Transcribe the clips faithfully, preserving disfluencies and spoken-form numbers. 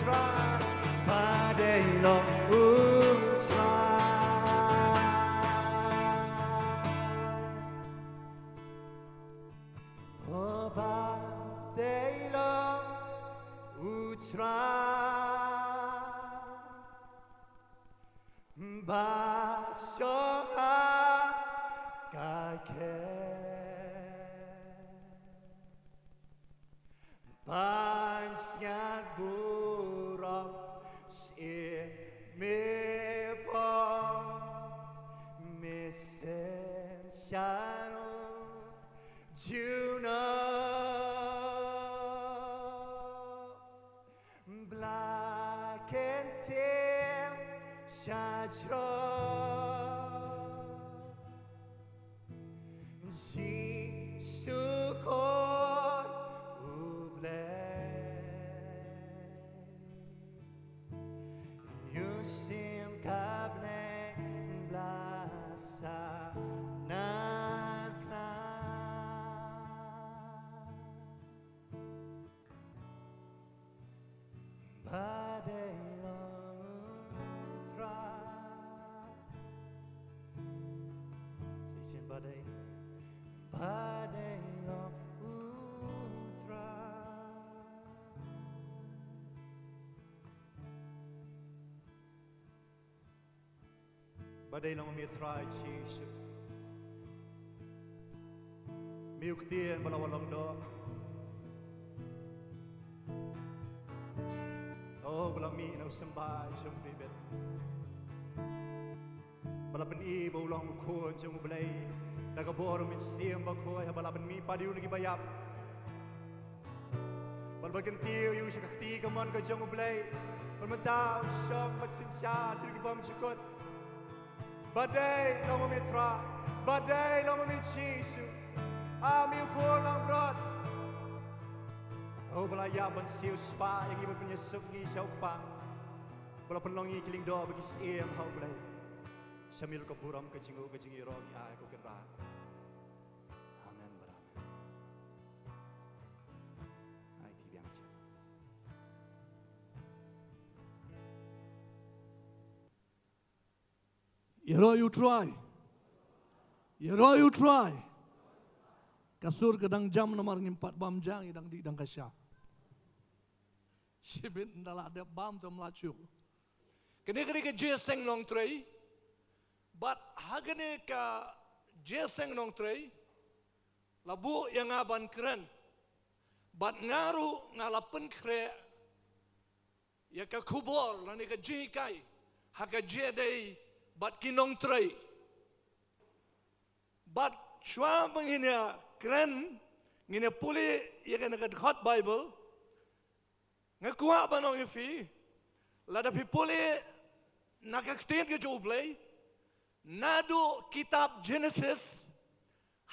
Trai, ba dei long U Trai. Oh, ba dei long U Trai. Ba shong ha ka khet. Ban sngewthuh burom sha me pop, me sngewthuh juno. Bla ken tem sha jrong. Jisu Khun U Blei. Ïohsngew ka bneng bla sa na khla. Ba dei long U Trai. Sa shisien, ba dei, ba dei long U Trai. Ba dei long me Trai Jisu. Me u ktien ba la wan long doh. Oh, ba la mih na u symbai jong u David. Ba la pyni ba u long u Khun jong U Blei. Da ka bor u Mynsiem Bakhuid, ba la pynmih pat ïa u na ki baïap. Bad ba la kyntiew ïa u sha ka kti kamon ka jong U Blei. Bad mynta u shong bad synshar sha ki bymjukut. Ba dei long me Trai, ba dei long me Jisu. A me u Khun langbrot. Oh, ba la ïap ban siewspah ïa ngi, ban pynïasuk ngi sha u Kpa. Ba la pynlong ngi ki lyngdoh bad ki syiem ha U Blei. Sha me la ka burom, ka jingïoh, ka jingïaroh, ngi ai ko Kynrad. Amen bad amen. Ai, phi biang sha. Ïaroh ïa U Trai. Ïaroh ïa U Trai. Ka sur ka dang jam namar ngim pat bam ja, ngi dang dih dang ka sha. Shibit ynda la dep bam te ym lah shuh. Kane ka dei ka jingïaseng nongtrei. Bad ha kane ka jingïaseng nongtrei, la buh ïa nga ban kren. Bad nga ruh nga la pynkhreh ïa ka khubor lane ka jinghikai ha ka jingïadei bad ki nongtrei. Bad shuwa ba ngin ïa kren, ngin ïa pule ïa kane ka dkhot Baibl. Nga kwah ban ong ïa phi, lada phi pule na ka ktien ka jong U Blei, naduh kitab Jenesis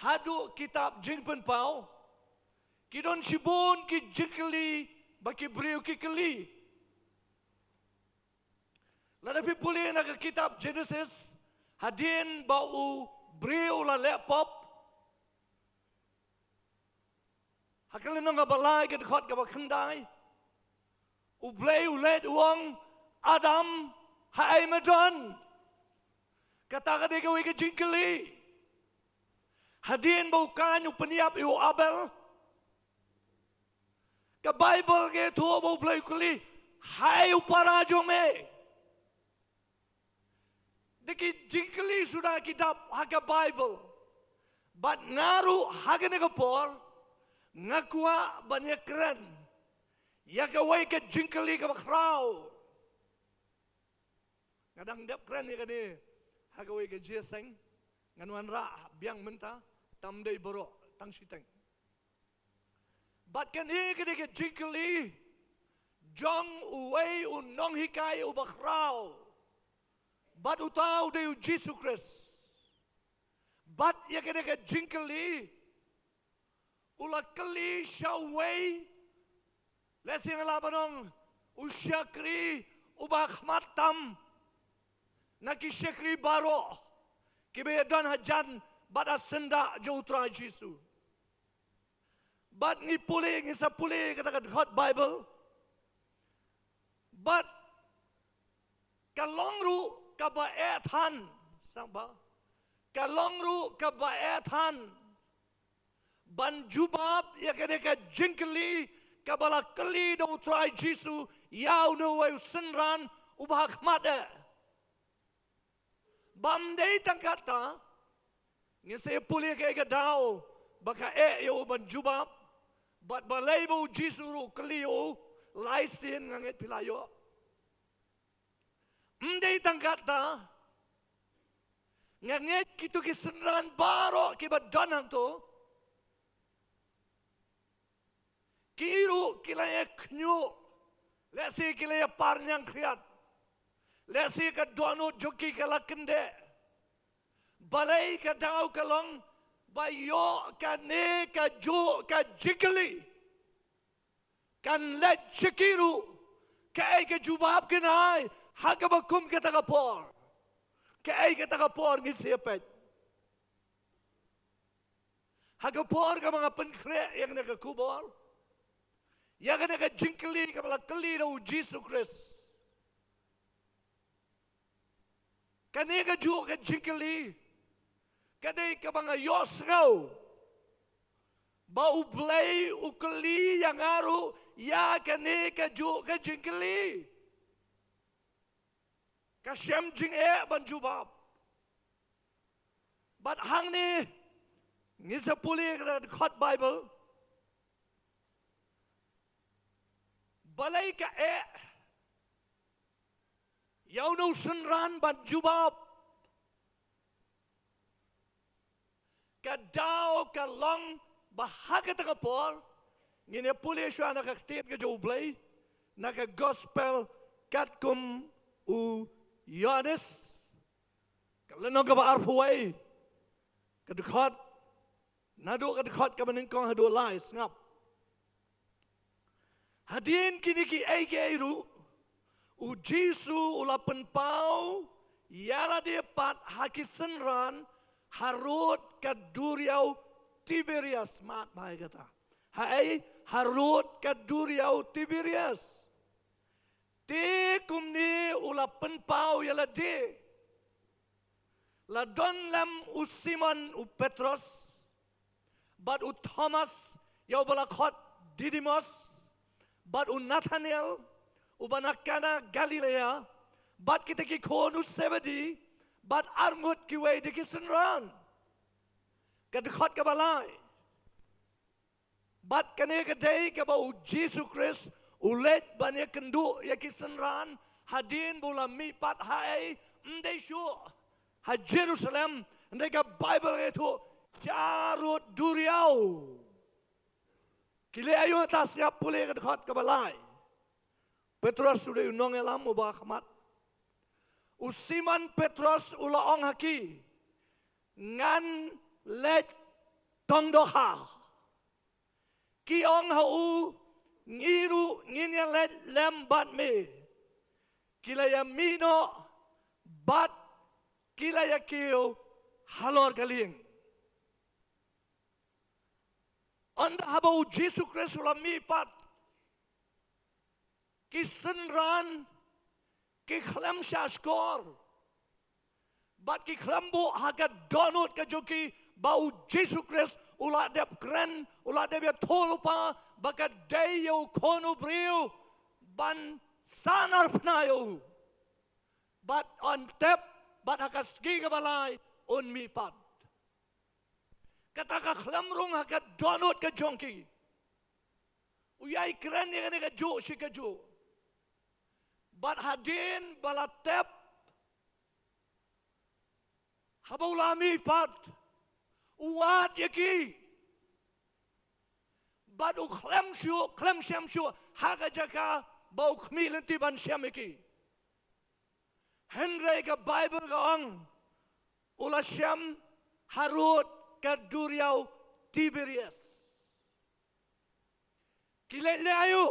haduh kitab Jingpynpaw, ki don shibun ki jingkylli ba ki briew ki kylli. Lada phi pule na ka kitab Jenesis, hadien ba u briew u la leh pop, ha ka lynnong kaba lai ka dkhot kaba khyndai, U Blei u leit u ong, Adam, haei me don? Kata ka dei kawei ka jingkylli. Hadien ba u Kain u pynïap ïa u Abel, ka Baibl ka ïathuh ba U Blei u kylli, haei u para jong me? Da ki jingkylli suda ki dap ha ka Baibl. Bad nga ruh ha kane ka por, nga kwah ban ïa kren ïa kawei ka jingkylli kaba khraw. Nga dang dep kren ïa kane ha kawei ka jingïaseng, ngan wanrah biang mynta, tam dei baroh, tang shiteng. Bad kane ka dei ka jingkylli jong uwei u nonghikai uba khraw. Bad uta u dei U Jisu Khrist. Bad ïa kane ka jingkylli u la kylli sha uwei, lehse nga lah ban ong, u shakri uba khmat tam na ki shakri baroh kiba ïadon hajan bad ha syndah jong U Trai Jisu. Bad ngi pule, ngin sa pule kata ka dkhot Baibl. Bad ka long ruh kaba eh than, sngap bha, ka long ruh kaba eh than ban jubab ïa kane ka jingkylli kaba la kylli da u Trai Jisu ïa uno uwei u synran uba ha khmat eh. Bym dei tang katta, ngin sa pule kaei ka daw ba ka eh ïa u ban jubab, bad balei ba u Jisu ruh u kylli ïa u lai sien, nga ngeit phi la ïoh. Ym dei tang katta, nga ngeit kito ki synran baroh kiba don hangto, ki ruh ki la ïa khñiuh, lehse ki la ïa par ñiangkhriat, lehse ka dohnud jong ki ka la kyndeh. Balei? Ka daw ka long ba ïoh kane kajuh ka jingkylli kan leit sha ki ruh, kaei ka jubab kin ai ha kaba kum kata ka por? Kaei kata ka por? Ngin sa ïa peit. Ha ka por kaba nga pynkhreh ïa kane ka khubor, ïa kane ka jingkylli kaba la kylli da u Jisu Khrist, kane kajuh ka jingkylli ka dei kaba nga ïohsngew ba U Blei u kylli ïa nga ruh ïa kane kajuh ka jingkylli. Ka shem jingeh ban jubab. Bad hangne ngin sa pule ka dkhot Baibl. Balei ka eh ïa uno u synran ban jubab? Ka daw ka long ba ha kata ka por, ngin ïa pule shuwa na ka ktien ka jong U Blei, na ka Gospel katkum u Ïoannis, ka lynnong kaba arphew wei, ka dkhot, naduh ka dkhot kaba nyngkong haduh lai, sngap. Hadien kine kiei kiei ruh, u Jisu u la pynpaw ïa lade pat ha ki synran harud ka duriaw Tiberias. Mad bha ïa kata. Haei? Harud ka duriaw Tiberias. Te kumne u la pynpaw ïa lade. La don lem u Simon u Petros, bad u Thomas, ïa uba la khot Didimos, bad u Nathanael uba na Kana Galilea, bad kita ki khun u Sebedi, bad arngut kiwei de ki synran. Ka dkhot kaba lai. Bad kane ka dei kaba u Jisu Khrist u leit ban ïakynduh ïa ki synran hadien ba u la mihpat haei? Ym dei shuh ha Jerusalem, hynrei ka Baibl ka ïathuh sharud duriaw. Ki leh aïu hangta? Sngap, pule ka dkhot kaba lai. Petros u dei u nongïalam uba khmat. U Simon Petros u la ong ha ki, ngan leit tong dohkha. Ki ong ha u, ngi ruh ngin ïa leit lem bad me. Ki la ïa mih noh bad ki la ïa kiew halor ka lieng. Ynda haba u Jisu Khrist u la mihpat, ki synran ki khlem shahshkor bad ki khlem buh ha ka dohnud ka jong ki ba u Jisu Khrist u la dep kren, u la dep ïathuhlypa ba ka dei ïa u Khun u briew ban sahnarphna ïa u. Bad yn tip, bad ha ka sngi kaba lai un mihpat. Kata ka khlem rung ha ka dohnud ka jong ki. U ïai kren ïa kane kajuh shi kajuh. Bad hadien ba la tip, haba u la mihpat, u wad ïa ki. Bad u khlem shuh, khlem shem shuh ha ka jaka ba u khmih lynti ban shem ïa ki. Hynrei ka Baibl ka ong, u la shem harud ka duriaw Tiberias. Ki leit leh aïu?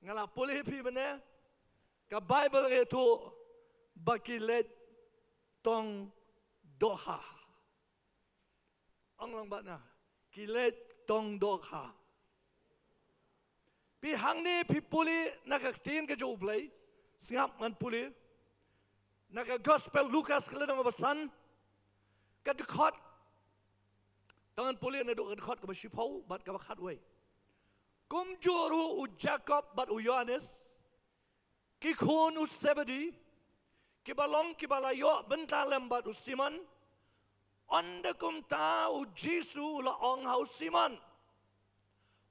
Nga la pule ïa phi mynne, ka Baibl ka ïathuh ba ki leit tong dohkha. Ong lang bad nga, ki leit tong dohkha. Phi hangne phi pule na ka ktien ka jong U Blei. Sngap ngan pule na ka Gospel Lukas ka lynnong ba san, ka dkhot. Tang ngan pule naduh ka dkhot kaba shiphew bad kaba khatwei. Kumjuh ruh u Jakob bad u Ïohannes, ki khun u Sebedi, kiba long kiba la ïoh bynta lem bad u Simon. Ynda kumta u Jisu u la ong ha u Simon,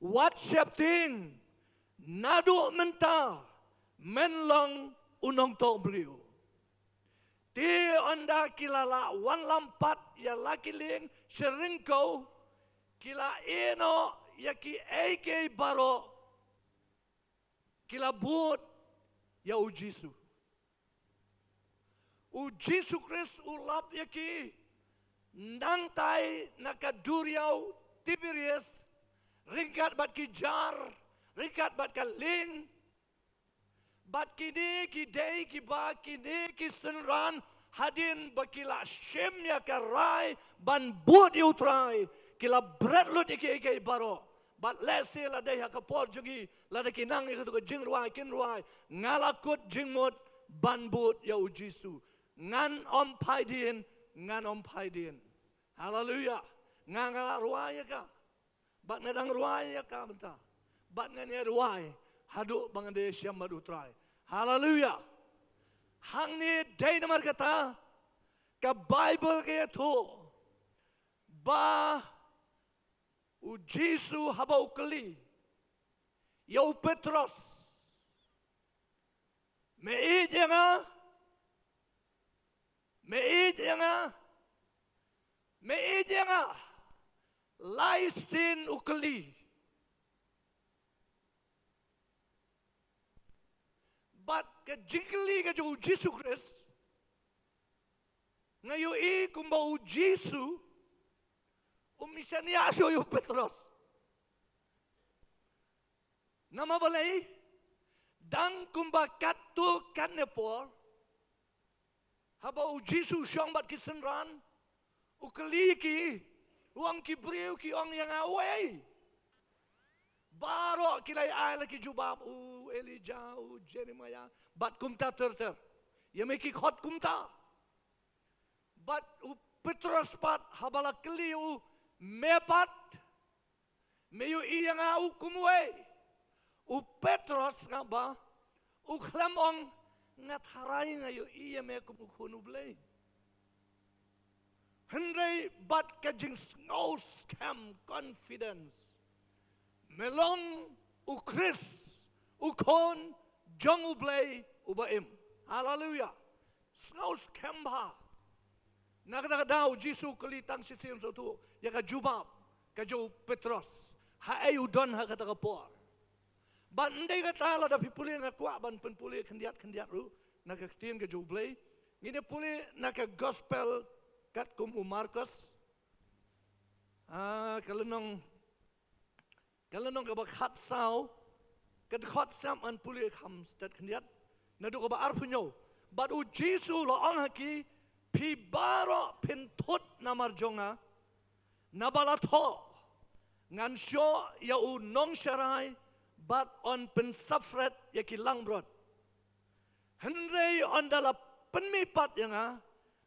wat sheptieng, naduh mynta men long u nongthoh briew. Te ynda ki la lah wanlam pat ïa la ki lieng sha ryngkew, ki la ïehnoh ïa kiei kiei baroh, ki la bud ïa u Jisu. U Jisu Khrist u lap ïa ki nangtai na ka duriaw Tiberias, ryngkat bad ki jar, ryngkat bad ka lieng. Bad kine ki dei kiba kine ki synran, hadien ba ki la shim ïa ka rai ban bud ïa u Trai, ki la bret lut ïa kiei kiei baroh. Bad lehse la dei ha ka por jong ngi, lada ki nang ïa kato ka jingrwai kin rwai, nga la kut jingmut ban bud ïa u Jisu. Ngan ym phai dien, ngan ym phai dien. Haleluia. Nga nga la rwai ïa ka. Bad nga dang rwai ïa ka mynta. Bad ngan ïa rwai haduh ba ngan da ïashem bad u Trai. Haleluia. Hangne dei namar kata ka Baibl ka ïathuh ba u Jisu haba u kylli ïa u Petros, me ïeit ïa nga? Me ïeit ïa nga? Me ïeit ïa nga? Lai sien u kylli. Bad ka jingkylli ka jong u Jisu Khrist, nga ïohi kumba u Jisu um shaniah shuh ïa u Petros. Namar balei? Dang kumba katto katne por, haba u Jisu u shong bad ki synran, u kylli ki, u ong, ki briew ki ong ïa nga uei? Baroh ki la ai la ki jubab, u Elijah, u Jeremiah, bad kumta ter ter. Ïa me ki khot kumta. Bad u Petros pat haba la kylli u, me pat, me ïohi ïa nga u kum uei? U Petros nga ba u khlem ong, nga tharai nga ïohi ïa me kum u Khun u Blei. Hynrei bad ka jingsngew skhem, confidence, me long u Khrist, u Khun jong u Blei uba im. Haleluia. Sngew skhem bha. Na kata ka daw u Jisu u kylli tang shisien shuh ïa ka jubab ka jong u Petros, haei u don ha kata ka por. Bad ym dei kata, lada phi pule, nga kwah ban pynpule khyndiat khyndiat ruh na ka ktien ka jong u Blei. Ngin ïa pule na ka Gospel katkum u Markos, ah, ka lynnong ka lynnong kaba khatsaw, ka dkhot, sngap ngan pule kham stet khyndiat, naduh kaba arphew hynñiew. Bad u Jisu u la ong ha ki, phi baroh phin thut namar jong nga. Naba la thoh, ngan shoh ïa u nongsharai bad yn pynsapret ïa ki langbrot. Hynrei ynda la pynmih pat ïa nga,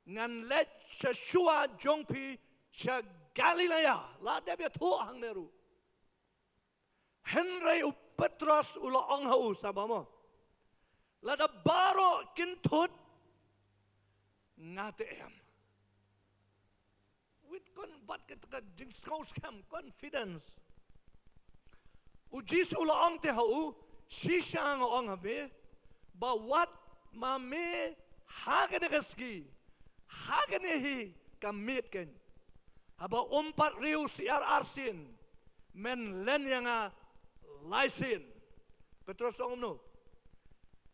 ngan leit sha shuwa jong phi sha Galilea. La dep ïathuh hangne ruh. Hynrei u Petros u la ong ha u, sngap mo, lada baroh kin thut, nga te em. Wit kon bad kata ka jingsngew skhem, confidence. U Jisu u la ong te ha u, shisha nga ong ha me, ba wat ma me ha kane ka sngi, ha kane hi ka miet keiñ, haba ym pat riew syiar arsien, men len ïa nga lai sien. Petros u ong kumno?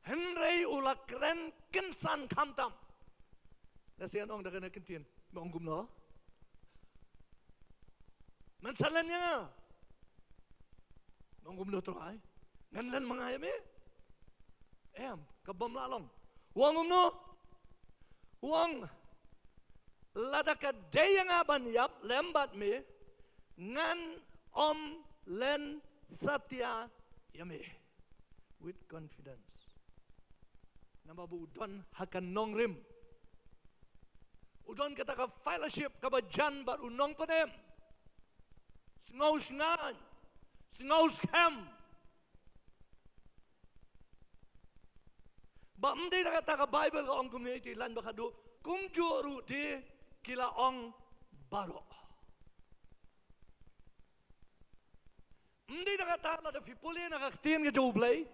Hynrei u la kren kynsan khamtam. Lehse ngan ong da kane ka ktien, me ong kumno? Men sa len ïa nga? Me ong kumno Trai? Ngan len ma nga ïa me? Em, ka bym lah long. U ong kumno? U ong, lada ka dei ïa nga ban ïap lem bad me, ngan ym len satia ïa me with confidence. Namar ba u don ha ka nongrim, u don kata ka fellowship kaba jan bad u nongpynim. Sngew shngaiñ, sngew skhem. Ba ym dei da kata ka Baibl ka ong kumne, te laiñ ba khadduh, kumjuh ruh te ki la ong baroh. Ym dei da kata, lada phi pule na ka ktien ka jong U Blei,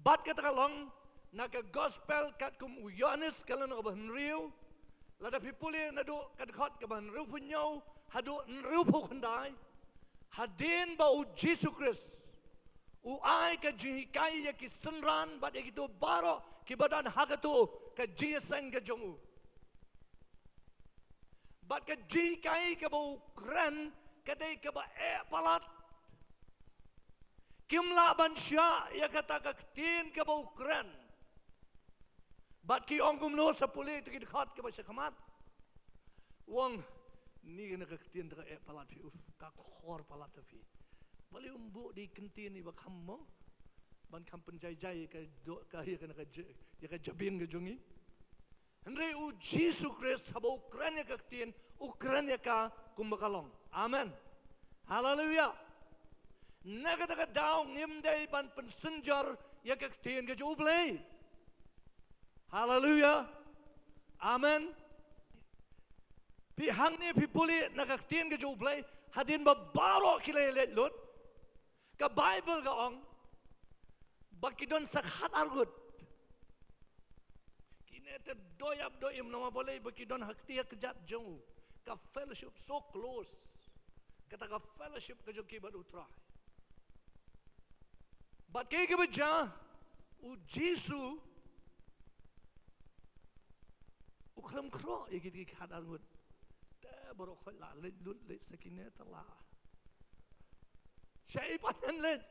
bad kata ka long na ka gospel katkum u Ïoannis ka lynnong kaba hynriew, lada phi pule naduh ka dkhot kaba hynriewphew hynñiew haduh hynriewphew khyndai, hadien ba U Jisu Khrist u ai ka jinghikai ïa ki synran bad ïa kito baroh kiba don ha kato ka jingïaseng ka jong u. Bad ka jinghikai kaba u kren ka dei kaba eh palat. Kim lah ban shah ïa kata ka ktien kaba u kren. Bad ki ong kumno, sa pule ïa ki dkhot kiba sha khmat. U ong, ni kane ka ktien te ka eh palat phi, uf, ka khor palat phi. Balei ym buh da ki ktien kiba kham mo, ban kham pynjai jai ïa ka doh, ka, ïa kane ka j-, ïa ka jabieng ka jong ngi. Hynrei U Jisu Khrist haba u kren ïa ka ktien, u kren ïa ka kumba ka long. Amen. Haleluia. Na kata ka daw ngim dei ban pynsynjor ïa ka ktien ka jong U Blei. Haleluia. Amen. Phi hangne phi pule na ka ktien ka jong U Blei, hadien ba baroh ki la ïaleit lut, ka Baibl ka ong ba ki don sa khatar ngut. Kine te doïap doïm, namar balei? Ba ki don ha ka ktien ka jait jong u. Ka fellowship so close. Kata ka fellowship ka jong ki bad U Trai. Bad kaei kaba jia, U Jisu u khlem khroh ïa kito ki khatar ngut. Te baroh khoit la leit lut, leit sa kine, te la, shaei pat ngan leit?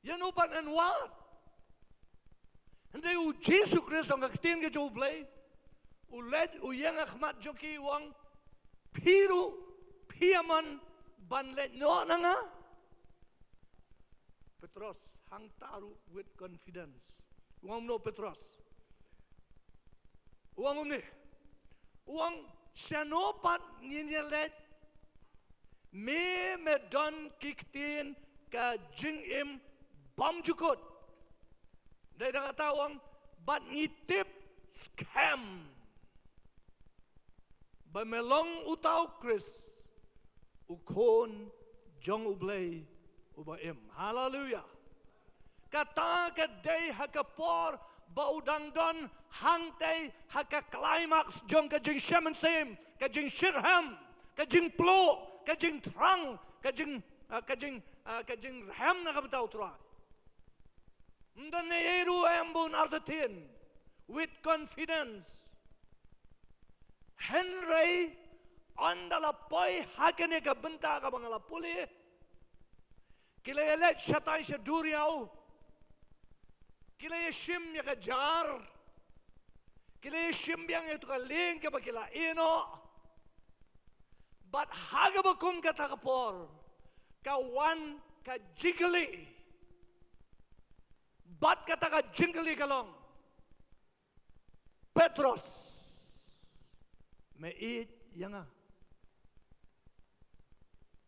Ïano pat ngan wad? Hynrei U Jisu Khrist, ong ka ktien ka jong U Blei, u leit, u ïeng ha khmat jong ki, u ong, phi ruh phi ïa mon ban leit noh na nga? Petros hangta ruh with confidence. U ong kumno Petros? U ong kumne. U ong, shano pat ngin ïa leit? Me, me don ki ktien ka jingim bymjukut. Dei da kata u ong, bad ngi tip skhem ba me long uta U Khrist, U Khun jong U Blei uba im. Haleluia. Kata ka dei ha ka por ba u dang don hangtei ha ka climax jong ka jingshem mynsiem, ka jingshitrhem, ka jingpluh, ka jingthrang, ka jing, ah, ka jing, ah, ka jingrhem na ka bynta U Trai. Ym don ei ei ruh em ba un artatien with confidence. Hynrei ynda la poi ha kane ka bynta kaba nga la pule, ki la ïaleit shatai sha duriaw, ki la ïashim ïa ka jar, ki la ïashim biang ïa kato ka lieng kaba ki la ïeh noh. Bad ha kaba kum kata ka por, ka wan ka jingkylli. Bad kata ka jingkylli ka long, Petros, me ïeit ïa nga?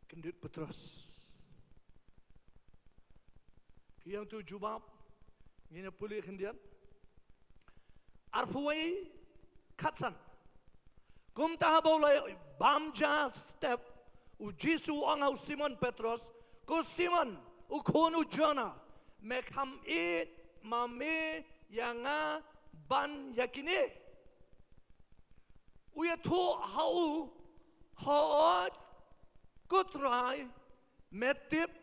Kyndit Petros. Ki ïa uto u jubab, ngin ïa pule khyndiat. Arphew wei, khatsan. Kumta haba u la bam ja step, U Jisu u ong ha u Simon Petros, ko Simon, u khun u Jona, me kham ïeit ma me ïa nga ban ïa kine? U ïathuh ha u, hooid, ko Trai, me tip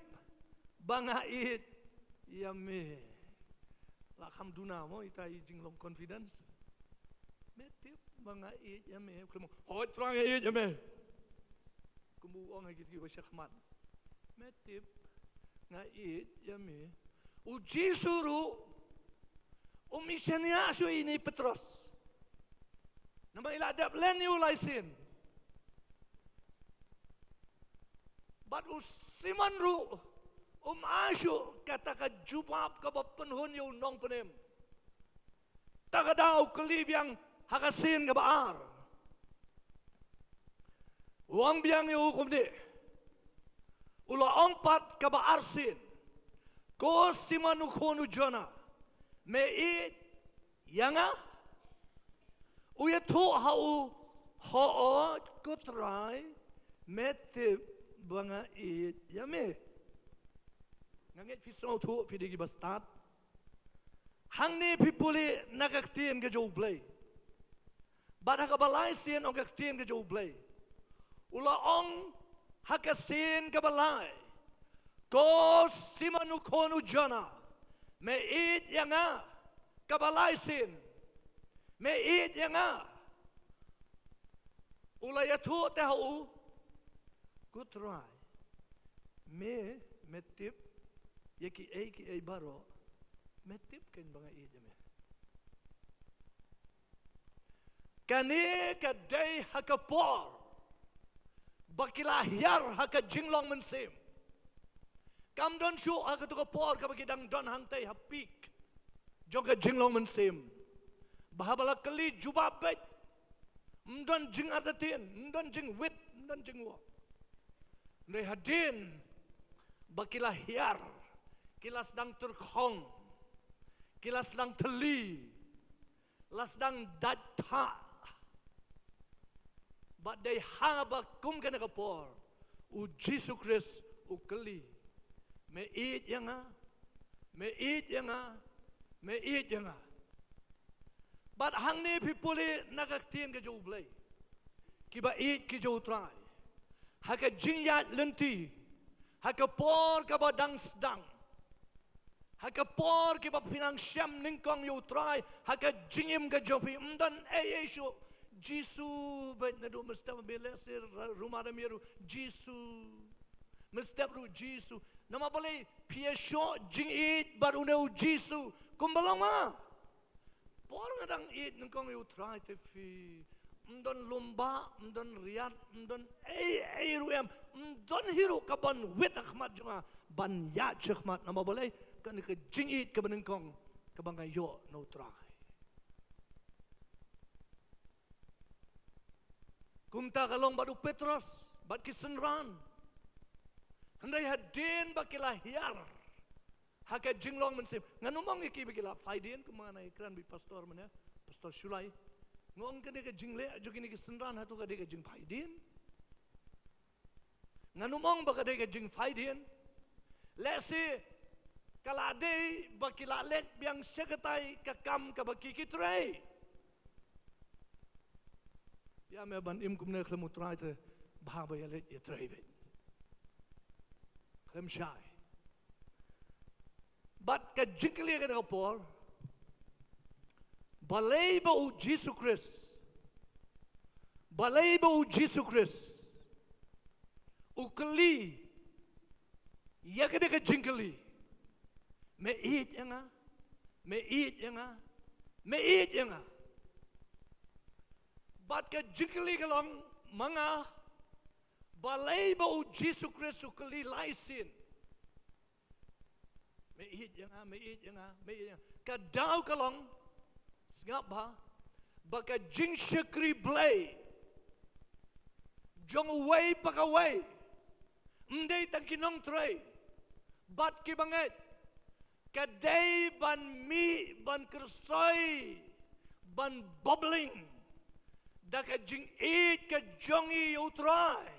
ba nga ïeit ïa me. La kham duna mo ita i jinglong confidence. Me tip ba nga ïeit ïa me. Hooid Trai, nga ïeit ïa me. Kumba u ong ha kito kiba shakhmat. Me tip nga ïeit ïa me. U Jisu ruh um shaniah shuh ïa ine i Petros. Namar i la dep len ïa u lai sien. Bad u Simon ruh Um ai shuh kata ka jubab kaba pynhun ïa u nongpynim. Ta ka daw u kylli biang ha ka sien kaba ar. U ong biang ïa u kumne. U la ong pat kaba arsien. Ko Simon u khun u Jona. Me ïeit ïa nga? U ïathuh ha u, hooid ko Trai, me tip ba nga ïeit ïa me. Nga ngeit phi sngewthuh phi dei kiba stad. Hangne phi pule na ka ktien ka jong U Blei. Bad ha kaba lai sien ong ka ktien ka jong U Blei. U la ong ha ka sien kaba lai. Ko Simon u khun u Jona. Me ïeit ïa nga? Kaba lai sien. Me ïeit ïa nga? U la ïathuh te ha u. Ko Trai. Me, me tip. Ïa kiei kiei baroh. Me tip kein ba nga ïeit ïa me. Kane ka dei ha ka por ba ki la hiar ha ka jinglong mynsiem. Kam don shuh ha kato ka por kaba ki dang don hangtei ha peak jong ka jinglong mynsiem. Ba haba la kylli jubab beit. Ym don jingartatien, ym don jingwit, ym don jingwor. Hynrei hadien ba ki la hiar, ki la sdang tyrkhong, ki la sdang thylli, la sdang dait thah. Bad dei haba kum kane ka por u Jisu Khrist u kylli, me ïeit ïa nga? Me ïeit ïa nga? Me ïeit ïa nga? Bad hangne phi pule na ka ktien ka jong U Blei. Kiba ïeit ki jong U Trai. Ha ka jingïaid lynti. Ha ka por kaba dang sdang. Ha ka por kiba phi nang shem nyngkong ïa U Trai, ha ka jingim ka jong phi, ym don ei ei shuh. Jisu beit naduh mynstep, me lehse ruh ma da me ruh Jisu. Mynstep ruh Jisu. Namar balei? Phi ïashoh jingïeit bad une u Jisu. Kumba long ma. Por nga dang ïeit nyngkong ïa U Trai te phi, ym don lum bah, ym don riat, ym don ei ei ruh em, ym don hi ruh kaban wit ha khmat jong nga ban ïaid shakhmat. Namar balei? Kane ka jingïeit kaba nyngkong kaba nga ïoh na U Trai. Kumta ka long bad u Petros bad ki synran. Hynrei hadien ba ki la hiar ha ka jinglong mynsiem. Ngan ym ong ïa ki ba ki la phaidien, kumba nga ïakren bad i pastor mynne, Pastor Shulai. Nga ong ka dei ka jingleh jong kine ki synran, hato ka dei ka jingphaidien? Ngan ym ong ba ka dei ka jingphaidien. Lehse ka la dei ba ki la leit biang sha katai ka kam kaba ki ki trei. Ïa me ban im kumne khlem U Trai te bha ba ïa leit ïa trei beit. Khlem shai. Bad ka jingkylli kane ka por. Balei ba u Jisu Khrist? Balei ba u Jisu Khrist u kylli ïa kane ka jingkylli? Me ïeit ïa nga? Me ïeit ïa nga? Me ïeit ïa nga? Bad ka jingkylli ka long ma nga, balei ba u Jisu Khrist u kylli lai sien? Me ïeit ïa nga, me ïeit ïa nga, me ïeit ïa nga. Ka daw ka long, sngap bha, ba ka jingshakri Blei jong uwei pa kawei, ym dei tang ki nongtrei bad ki bangeit. Ka dei ban mih, ban kyrsoi, ban bubbling da ka jingïeit ka jong ngi ïa u Trai.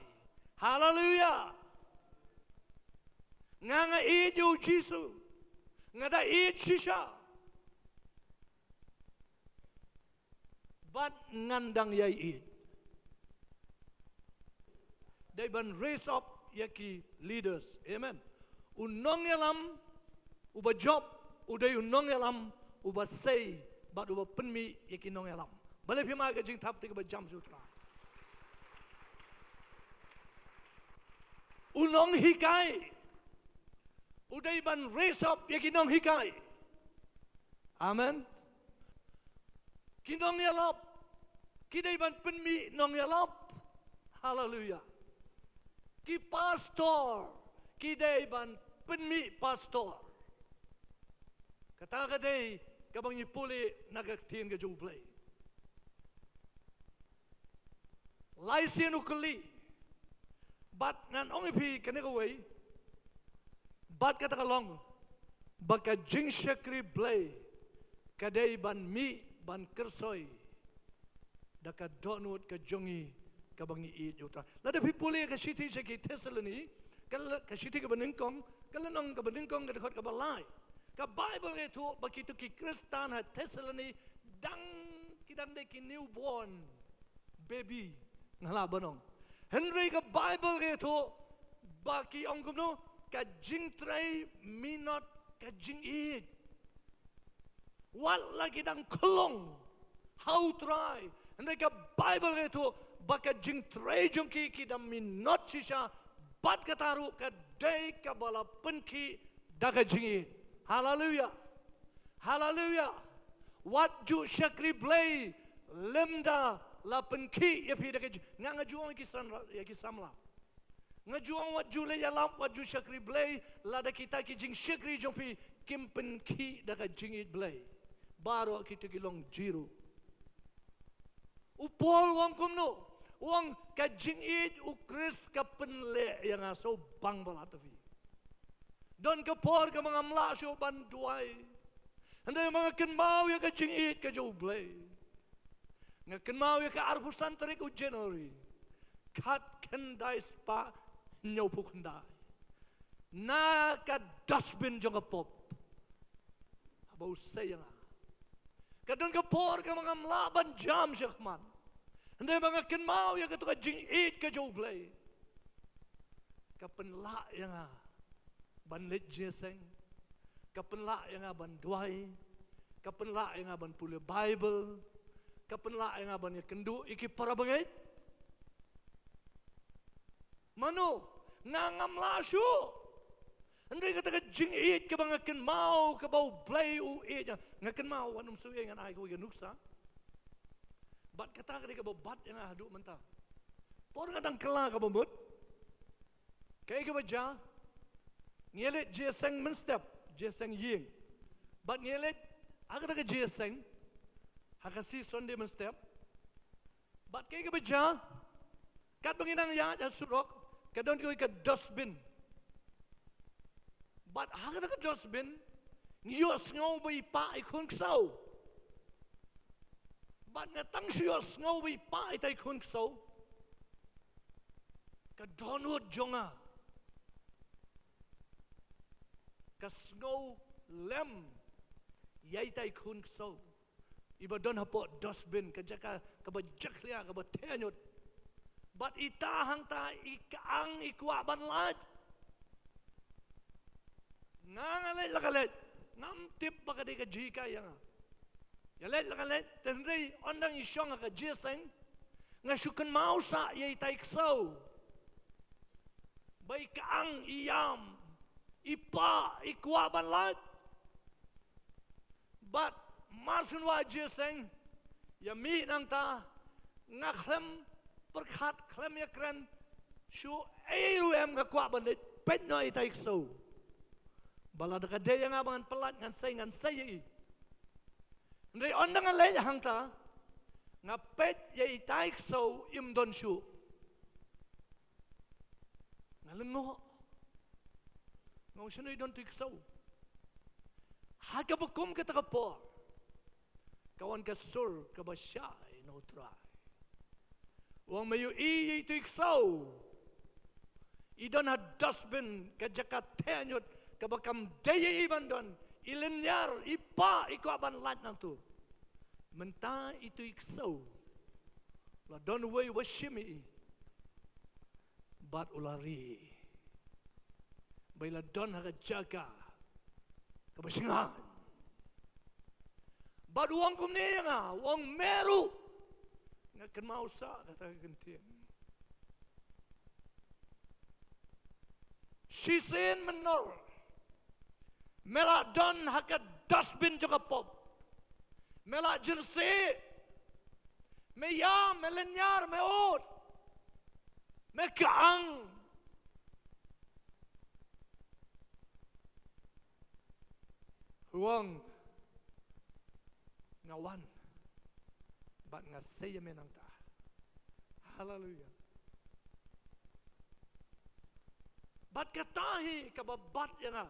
Haleluia. Nga, nga ïeit ïa u Jisu. Nga da ïeit shisha. Bad ngan dang ïai ïeit. Dei ban raise up ïa ki leaders. Amen. U nongïalam uba jop u dei u nongïalam uba sei bad uba pynmih ïa ki nongïalam. Balei phim ai ka jingthap kti kaba jam sha u Trai? U nonghikai u dei ban raise up ïa ki nonghikai. Amen. Ki nongïalap ki dei ban pynmih nongïalap. Haleluia. Ki pastor ki dei ban pynmih pastor. Kata ka dei kaba ngi pule na ka ktien ka jong U Blei. Lai sien u kylli. Bad ngan ong ïa phi kane kawei. Bad kata ka long ba ka jingshakri Blei ka dei ban mih ban kyrsoi da ka dohnud ka jong ngi kaba ngi ïeit ïa U Trai. Lada phi pule ka shithi sha ki Thessaloni, ka la-, ka shithi kaba nyngkong, ka lynnong kaba nyngkong, ka dkhot kaba lai. Ka Baibl ka ïathuh ba kito ki Khristan ha Thessaloni dang, ki dang dei ki newborn baby, nga lah ban ong. Hynrei ka Baibl ka ïathuh ba ki ong kumno, ka jingtrei minot ka jingïeit. Wat la ki dang khlong ha U Trai, hynrei ka Baibl ka ïathuh ba ka jingtrei jong ki, ki dang minot shisha, bad kata ruh ka dei kaba la pynkhih da ka jingïeit. Haleluya. Haleluya. Wat ju shakri Blei lymda la pynkhih ïa phi da ka jing-, nga, nga ju ong ïa ki san-, ïa ki samla. Nga ju ong wat ju leh ïalap, wat ju shakri Blei lada kita ki jingshakri jong phi kim pynkhih da ka jingïeit Blei. Baroh kito ki long zero. U Paul u ong kumno? U ong ka jingïeit U Khrist ka pynleh ïa nga, sngewbang ba la thaw phi. Don ka por kaba ngam lah shuh ban duwai. Hynrei ma nga kynmaw ïa ka jingïeit ka jong U Blei. Nga kynmaw ïa ka arphew san tarik u January, khatkhyndai spah hynñiewphew khyndai. Na ka dustbin jong ka pop, haba u sei ïa nga. Ka don ka por kaba ngam lah ban jam shakhmat. Hynrei ma nga kynmaw ïa kato ka jingïeit ka jong U Blei, ka pynlah ïa nga ban leit jingïaseng, ka pynlah ïa nga ban duwai, ka pynlah ïa nga ban pule Baibl, ka pynlah ïa nga ban ïakynduh ïa ki para bangeit. Mano, nga ngam lah shuh. Hynrei kata ka jingïeit kaba nga kynmaw, kaba U Blei u ïeit ïa nga. Nga kynmaw wat nym shu ïa ngan ai kawei ka nuksa. Bad kata ka dei kaba bat ïa nga haduh mynta. Por nga dang kylla kaba mut. Kaei kaba jia? Ngi leit jingïaseng mynstep, jingïaseng ïing. Bad ngi leit ha kata ka jingïaseng ha ka sngi Sunday mynstep. Bad kaei kaba jia? Katba ngi nang ïaid ha surok, ka don kawei ka dustbin. Bad ha kata ka dustbin ngi ïohsngew ba i pah i khun ksew. Bad nga tang shu ïohsngew ba i pah itai i khun ksew, ka dohnud jong nga ka sngew lem ïa itai i khun ksew. Iba don hapoh dustbin, ka jaka kaba jakhlia, kaba theh ñiut. Bad ita hangta i kyang i kwah ban lait. Nga nga leit la ka leit, ngam tip ba ka dei ka jinghikai ïa nga. Nga leit la ka leit, hynrei ynda ngi shong ha ka jingïaseng, nga shu kynmaw sah ïa itai i ksew. Ba i kyang, i ïam, i pah, i kwah ban lait. Bad mar shu wan jingïaseng, ïa mih nangta, nga khlem pyrkhat, khlem ïakren shuh ei ruh em, nga kwah ban leit peit noh ïa itai i ksew. Ba lada ka dei ïa nga ba ngan pynlait, ngan sei, ngan sei ïa i. Hynrei ynda nga leit hangta, nga peit ïa itai i ksew im don shuh. Nga lyngngoh. Nga ong shano i don tu i ksew. Ha kaba kum kata ka por, ka wan ka sur kaba shai na U Trai. U ong, me ïohi ïa itu i ksew. I don ha dustbin, ka jaka theh ñiut kaba kam dei ïa i ban don. I lynñiar, i pah, i kwah ban lait nangtu. Mynta itu i ksew, la don uwei uba shim ïa i. Bad u la ri. Ba i la don ha ka jaka kaba shngaiñ. Bad u ong kumne ïa nga, u ong, me ruh. Nga kynmaw sah kata ka ktien. Shisien mynno me la don ha ka dustbin jong ka pop. Me la jyrsieh. Me ïam, me lynñiar, me ud. Me kyang. Wang, nga wan bad nga sei ïa me nangta. Haleluya. Bad kata hi kaba bat ïa nga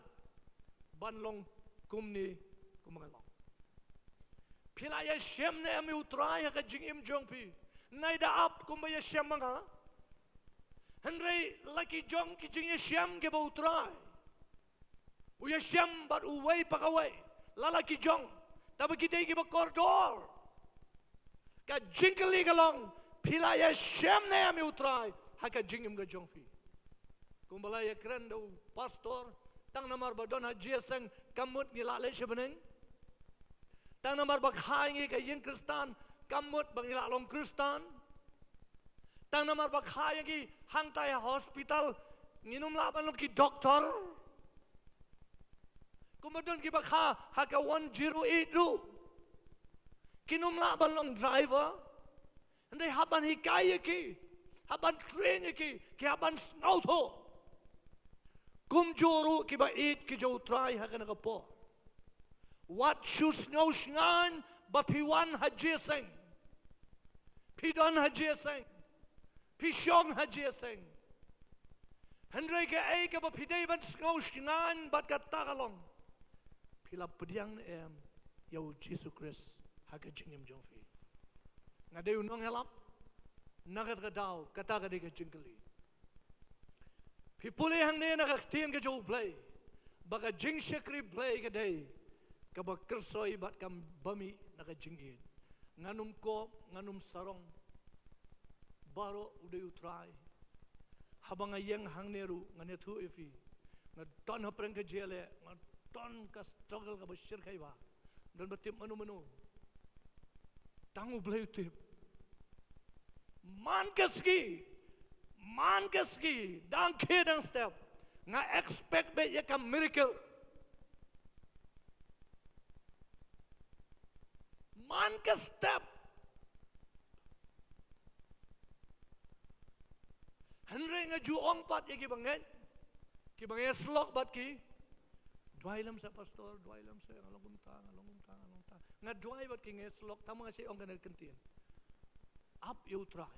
ban long kumne kumba nga long. Phi la ïashem ne em ïa U Trai ha ka jingim jong phi? Nai da ap kumba ïashem ma nga. Hynrei la ki jong ki jingïashem kiba U Trai u ïashem bad uwei pa kawei, la la ki jong, tangba ki dei kiba kordor. Ka jingkylli ka long, phi la ïashem ne em ïa U Trai ha ka jingim ka jong phi? Kumba la ïakren da u pastor, tang namar ba don ha jingïaseng kam mut ngi lah leit sha bneng. Tang namar ba kha ïa ngi ka ïing Khristan kam mut ba ngi lah long Khristan. Tang namar ba kha ïa ngi hangtai ha hospital, ngin ym lah ban long ki doktor. Kumba don kiba kha ha ka one zero eight ruh, kin ym lah ban long driver. Hynrei hap ban hikai ïa ki, hap ban train ïa ki, ki hap ban sngewthuh. Kumjuh ruh kiba ïeit ki jong U Trai ha kane ka por, wat shu sngewshngaiñ ba phi wan ha jingïaseng. Phi don ha jingïaseng. Phi shong ha jingïaseng. Hynrei kaei kaba phi dei ban sngewshngaiñ bad kata ka long, phi la pdiang ne em ïa U Jisu Khrist ha ka jingim jong phi? Nga dei u nongïalap, na kata ka daw kata ka dei ka jingkylli. Phi pule hangne na ka ktien ka jong U Blei ba ka jingshakri Blei ka dei kaba kyrsoi bad kaba mih na ka jingïeit. Ngan ym kop, ngan ym sarong. Baroh u dei U Trai. Haba nga ïeng hangne ruh ngan ïathuh ïa phi, nga don hapdeng ka jingïaleh, nga don ka struggle kaba shyrkhei bha. Don ba tip mano mano, tang U Blei u tip. Man ka sngi, man ka sngi, dang khie dang step, nga expect beit ïa ka miracle. Man ka step. Hynrei nga ju ong pat ïa kiba ngeit, kiba ngeit slok bad ki, duwai lem seh pastor, duwai lem seh, nga long kumta, nga long kumta, nga long kumta. Nga duwai bad ki ngeit slok, tang ma nga shu ong kane ka ktien. Ap ïa U Trai,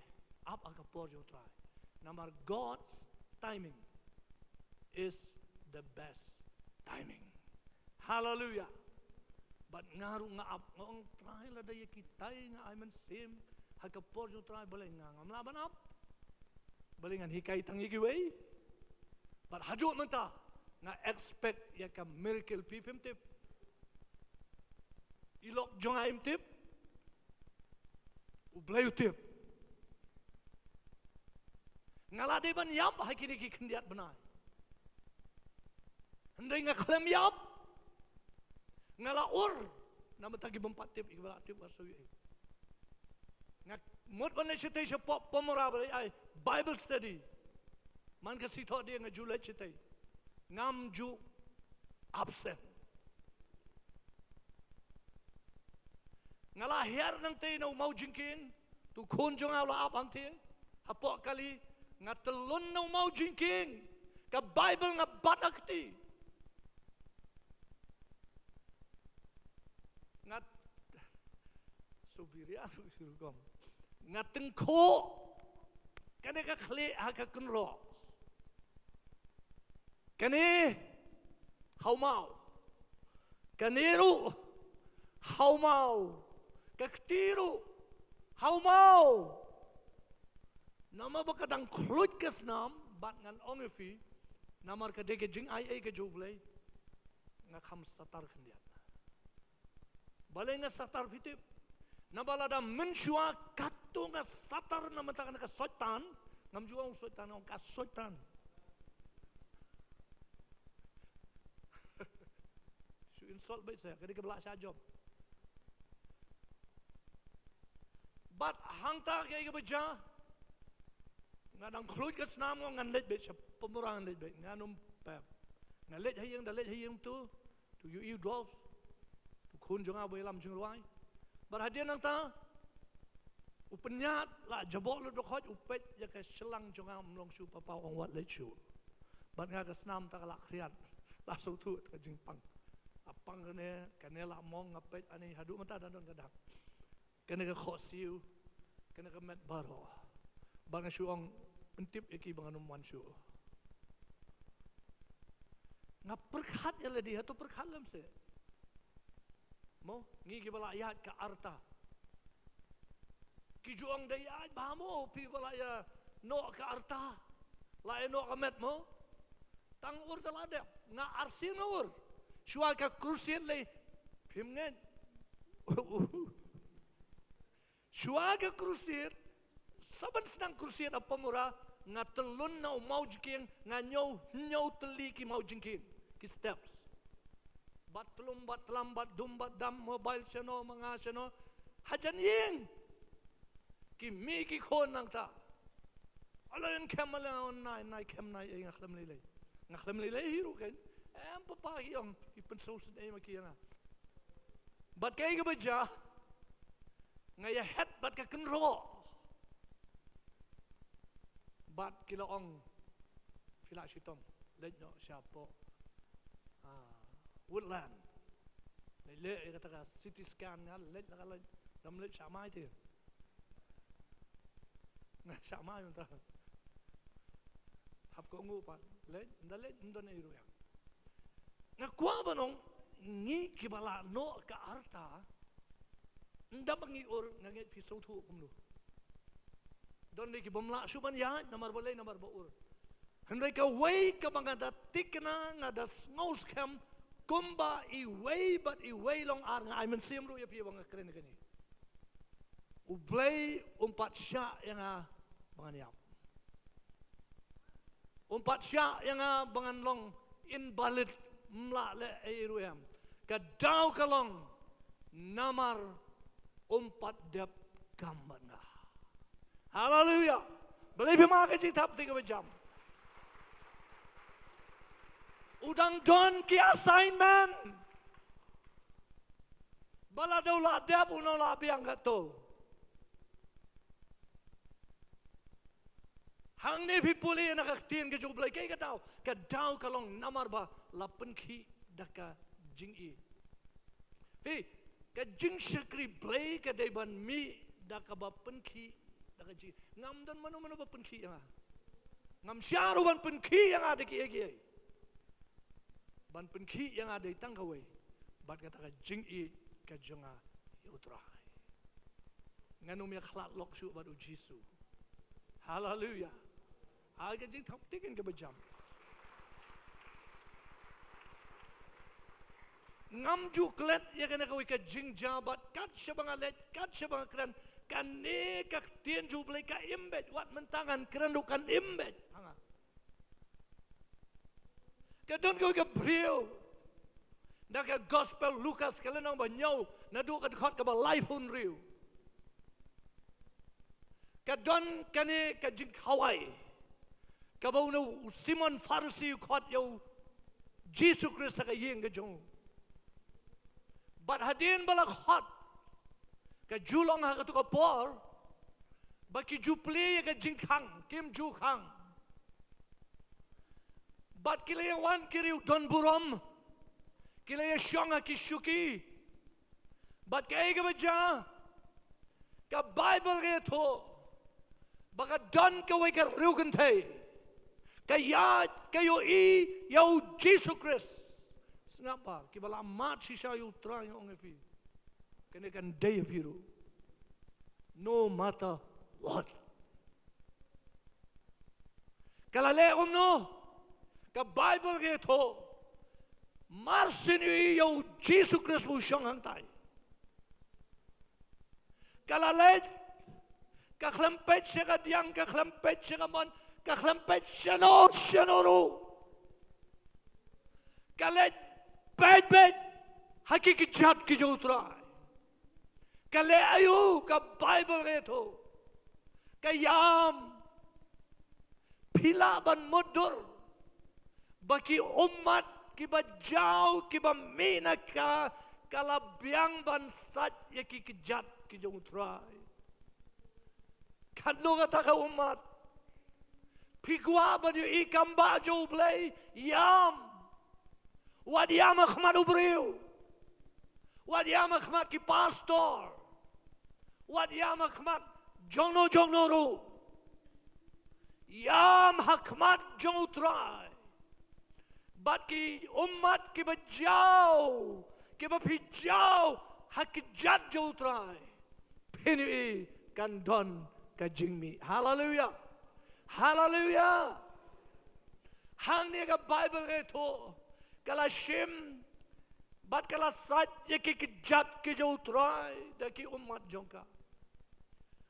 ap ha ka por jong U Trai. Namar God's timing is the best timing. Haleluya. Bad nga ruh nga ap, nga ong Trai, lada ïa kitai nga ai mynsiem ha ka por jong U Trai, balei nga ngam lah ban ap? Balei ngan hikai tang ïa kiwei? Bad haduh mynta nga expect ïa ka miracle, phi phim tip. I lok jong nga im tip. U Blei u tip. Nga la dei ban ïap ha kine ki khyndiat bnai. Hynrei nga khlem ïap. Nga la ur. Namar ta ki bym pat tip, ki ba la tip wat shu ïohi. Nga mut ban leit shatei sha pop Pomora ba leit ai Bible study. Man ka sngi Thohdieng nga ju leit shatei. Ngam ju absent. Nga la hiar nangtei na u maw jingkieng, tu khun jong nga u la ap hangtei, hapoh kali, nga tylun na u maw jingkieng, ka Bible nga bat ha kti. Nga subiria rukom. Nga tyngkhuh kane ka khlieh ha ka kynroh. Kane ha u maw. Kane ruh ha u maw. Ka kti ruh ha u maw. Namar ba ka dang khluit ka snam, bad ngan ong ïa phi, namar ka dei ka jingaiei ka jong U Blei, nga kham satar khyndiat. Balei nga satar phi tip? Naba lada mynshuwa katto nga satar na mynta kane ka Soitan, ngam ju ong Soitan, ong ka Soitan. Shu insult beit sa, ka dei kaba lah shah jop. Bad hangta kaei kaba jia, nga dang khluit ka snam, nga ong ngan leit beit sha Pomora, ngan leit beit, ngan ym pep. Nga leit ha ïing, da leit ha ïing tu, tu ïohi u Dolph, tu khun jong nga ba ïalam jingrwai. Bad hadien nangta, u pynïaid la jaboh lut bakhoit, u peit ïa ka shyllang jong nga, ym long shuh papa, ong wat leit shuh. Bad nga ka snam ta ka la khriat, la sngewthuh ka jingpang. La Pang kane, kane la mong nga peit ani haduh mynta da don ka dak. Kane ka khohsiew, kane ka met baroh. Ba nga shu ong pyntip ïa ki ba ngan ym wan shuh. Nga pyrkhat ïa lade, hato pyrkhat lem se. Mo, ngi ki ba la ïaid ka arta. Ki ju ong da ïaid bha mo, phi ba la ïa noh ka arta. La ïa noh ka met mo. Tang ur da la dep, nga arsien nga ur. Shuwa ka crusade lei, phim ngeit. Shuwa ka crusade, saban sdang crusade ha Pamura, nga tylun na u mawjingkieng, nga ñiew, ñiew tylli ki mawjingkieng, ki steps. Bad tlum, bad tlam, bad dum, bad dam, mobile shano, ma nga shano. Hajan ïing. Ki mih ki khon nangta. Ala ïing kem ala ïing nai, nai kem nai, eh, nga khlem lei lei. Nga khlem lei lei hi ruh kein. Em papa hi ong, ki pynsngewsih ei ma ki ïa nga. Bad kaei kaba jia, nga ïa het bad ka kynroh. Bad ki la ong, phi lah shitom, leit noh shapoh, ah, Woodland. Leit leh ïa kata ka C T scan nga leit la ka leit, dam leit sha mai te. Nga sha mai mynta. Hap ko ngu pat, leit, ynda leit, ynda ne ruh ïa. Nga kwah ban ong, ngi ki ba la noh ka arta, ynda ba ngi ur, nga ngeit phi sngewthuh kumno. Don de ki bym lah shuh ban ïaid, namar balei, namar ba ur. Hynrei kawei kaba nga da tikna, nga da sngewskhem, kumba iwei bad iwei long ar, nga ai mynsiem ruh ïa phi ba nga kren kane. U Blei um pat shah ïa nga ba ngan ïap. Um pat shah ïa nga ba ngan long invalid, ym lah leh ei ruh em. Ka daw ka long namar um pat dep kam bad nga. Haleluia. Balei phi ma ka jingthap kti kaba jam. U dang don ki assignment. Ba lada u la dep, uno la biang katto. Hangne phi pule na ka ktien ka jong U Blei, kaei ka daw, ka daw ka long namar ba la pynkhih da ka jingïeit. Phi, ka jingshakri Blei ka dei ban mih da kaba pynkhih da ka jingïeit. Ngam don mano mano ba pynkhih ïa nga. Ngam shah ruh ban pynkhih ïa nga da kiei kiei. Ban pynkhih ïa nga dei tang kawei, bad kata ka jingïeit ka jong nga ïa U Trai. Ngan ym ïa khlad lok shuh bad U Jisu. Haleluia. Ha ka jingthap kti kaba jam. Ngam ju klet ïa kane kawei ka jingjia bad kat shaba nga leit, kat shaba nga kren, kane ka ktien jong U Blei ka im beit, wat mynta ngan kren ruh kan im beit. Ha nga. Ka don kawei ka briew. Na ka Gospel Lukas ka lynnong ba hynñiew, naduh ka dkhot kaba laiphew hynriew. Ka don kane ka jingkhawai. Kaba une u Simon Pharisi u khot ïa U Jisu Khrist ha ka ïing ka jong u. Bad hadien ba la khot, ka ju long ha kato ka por ba ki ju plie ïa ka jingkhang, kim ju khang. Bad ki la ïa wan ki riew donburom, ki la ïa shong ha ki shuki. Bad kaei kaba jia, ka Baibl ka ïathuh ba ka don kawei ka riew kynthei ka ïaid ka ïohi ïa U Jisu Khrist. Sngap bha, kiba la mad shisha ïa U Trai, nga ong ïa phi, kane kan dei ïa phi ruh. No matter what. Ka la leh kumno? Ka Baibl ka ïathuh, mar syn ïohi ïa U Jisu Khrist ba u shong hangtai, ka la leit, ka khlem peit sha ka diang, ka khlem peit sha ka mon, ka khlem peit shano shano ruh. Ka leit beit beit ha ki kjat ki jong U Trai. Ka leh aïu? Ka Baibl ka ïathuh, ka ïam. Phi lah ban mutdur ba ki ummat kiba jaw, kiba mih na ka, ka la biang ban sait ïa ki kjat ki jong U Trai. Katno kata ka ummat. Phi kwah ban ïohi kam ba jong U Blei? Ïam. Wat ïam ha khmat u briew. Wat ïam ha khmat ki pastor. Wat ïam ha khmat jongno jongno ruh. Ïam ha khmat jong U Trai. Bad ki ummat kiba jaw, kiba phi jaw ha kjat jong U Trai, phin ïohi kan don ka jingmih. Haleluya. Haleluya. Hangne ka Baibl ka ïathuh, ka la shim bad ka la sait ïa ki kjat ki jong U Trai da ki ummat jong ka.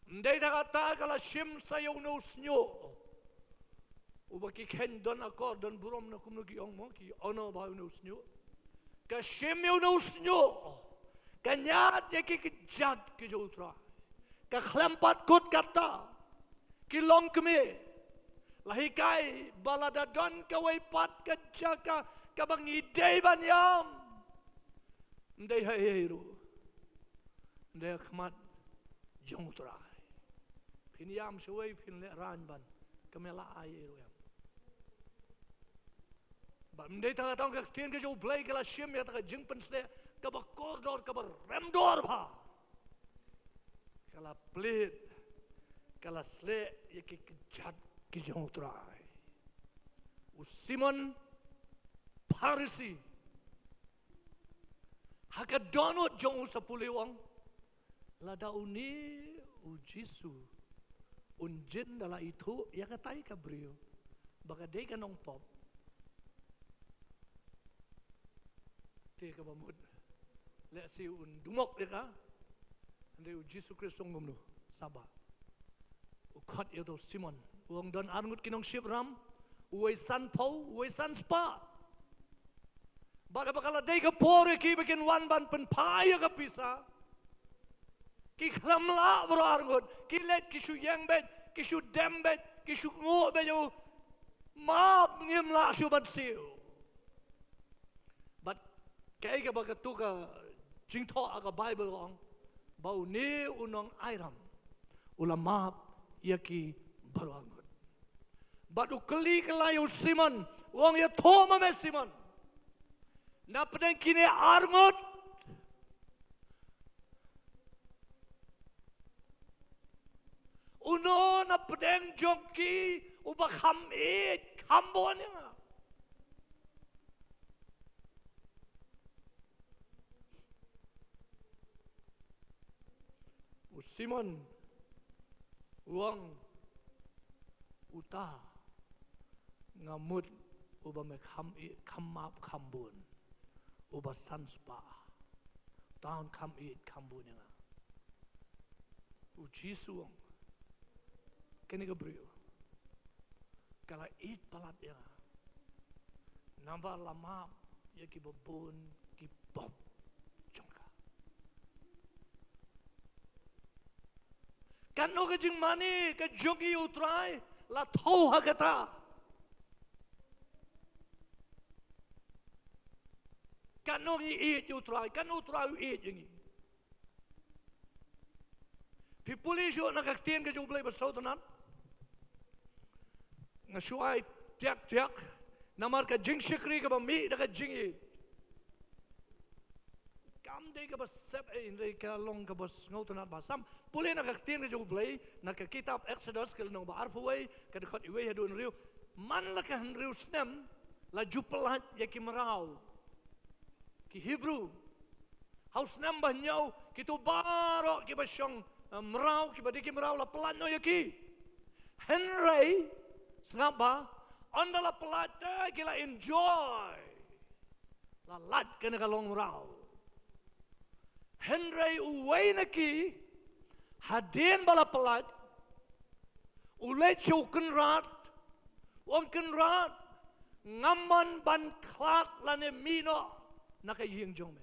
Ym dei tang kata, ka la shim sa ïa uno u shñiuh uba ki kheiñ don akor don burom na kumno ki ong mo, ki ono ba uno u shñiuh. Ka shim ïa uno u shñiuh, ka ñiad ïa ki kjat ki jong U Trai. Ka khlem pat kut kata, ki longkmie la hikai ba lada don kawei pat ka jaka kaba ngi dei ban ïam, ym dei ha ei ei ruh, ym dei ha khmat jong U Trai. Phin ïam shawei, phin lehraiñ ban, ka me la ai ei ruh em. Bad ym dei tang kata, ka ktien ka jong U Blei ka la shim ïa kata ka jingpynshlur kaba kordor, kaba remdor bha. Ka la plied, ka la shlur ïa ki kjat ki jong U Trai. U Simon Pharisi, ha ka dohnud jong u sa pule, u ong, lada une U Jisu un jin da la ithuh ïa katai ka briew ba ka dei ka nongpop, te kaba mut lehse un dungok ïa ka. Hynrei U Jisu Khrist u ong kumno? Saba. U khot ïa uto u Simon, u ong, don arngut ki nongship ram, uwei sanphew, uwei sanspah. Bad haba ka la dei ka por ïa ki ba kin wan ban pynphai ïa ka pisa, ki khlem lah baroh arngut, ki leit ki shu ïeng beit, ki shu dem beit, ki shu nguh beit ïa u, map, ngim lah shuh ban siew. Bad kaei kaba katu ka jingthoh ha ka Baibl ka ong, ba une u nongai ram u la map ïa ki baroh arngut. Bad u kylli kylla ïa u Simon, u ong, ïathuh ma me Simon, na pdeng kine arngut, uno na pdeng jong ki uba kham ïeit kham bun ïa nga? U Simon u ong, uta nga mut uba me kham ïeit, kham map kham bun, uba sanspah, uta un kham ïeit kham bun ïa nga. U Jisu u ong, kane ka briew ka la ïeit palat ïa nga, namar la map ïa kiba bun ki pop jong ka. Katno ka jingmane ka jong ngi ïa U Trai la thew ha kata. Katno ngi ïeit ïa U Trai, katno U Trai u ïeit ïa ngi. Phi pule shuh na ka ktien ka jong U Blei ba sngewtynnat. Nga shu ai tiak tiak namar ka jingshakri kaba mih da ka jingïeit. Kam dei kaba sep ei, hynrei ka long kaba sngewtynnat ba sam. Pule na ka ktien ka jong U Blei, na ka kitab Exodus ka lynnong ba arphew wei, ka dkhot wei haduh hynriew. Man la ka hynriew snem la ju pyllait ïa ki mraw ki Hebru. Ha u snem ba hynñiew kito baroh kiba shong, eh, mraw, kiba dei ki mraw la pyllait noh ïa ki. Hynrei sngap ba, ynda la pyllait te ki la enjoy, la lait kane ka long mraw. Hynrei uwei na ki, hadien ba la pyllait, u leit sha u kynrad, u ong, kynrad, ngam mon ban khlad lane mih noh na ka ïing jong me.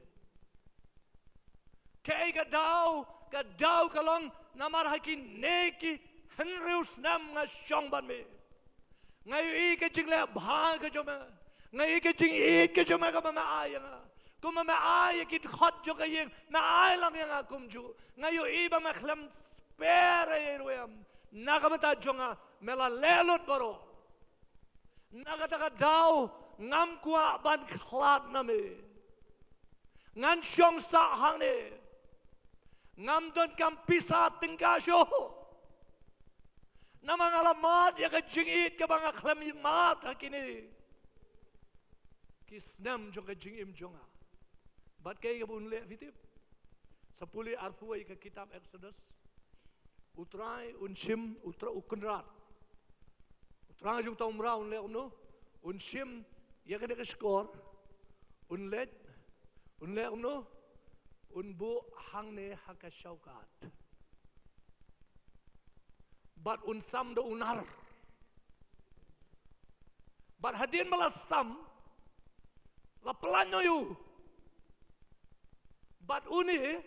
Kaei ka daw? Ka daw ka long namar ha kine ki hynriew snem nga shong bad me. Nga ïohi ka jingleh bha ka jong me. Nga ïohi ka jingïeit ka jong me kaba me ai ïa nga. Kumba me ai ïa ki dkhot jong ka ïing, me ai lang ïa nga kumjuh. Nga ïohi ba me khlem spare ei ruh em. Na ka bynta jong nga me la leh lut baroh. Na kata ka daw ngam kwah ban khlad na me. Ngan shong sah hangne. Ngam donkam pisa tyngka shuh. Namar nga la mad ïa ka jingïeit kaba nga khlem mad ha kine ki snem jong ka jingim jong nga. Bad kaei kaba un leh, phi tip? Sa pule arphew wei ka kitab Exodus. U Trai un shim, u Trai u Kynrad. U Trai jong uta u mraw un leh kumno? Un shim ïa kane ka shkor. Un leit, un leh kumno? Un buh hangne ha ka shawkat. Bad un sam da u nar. Bad hadien ba la sam, la pyllait noh ïa u. Bad une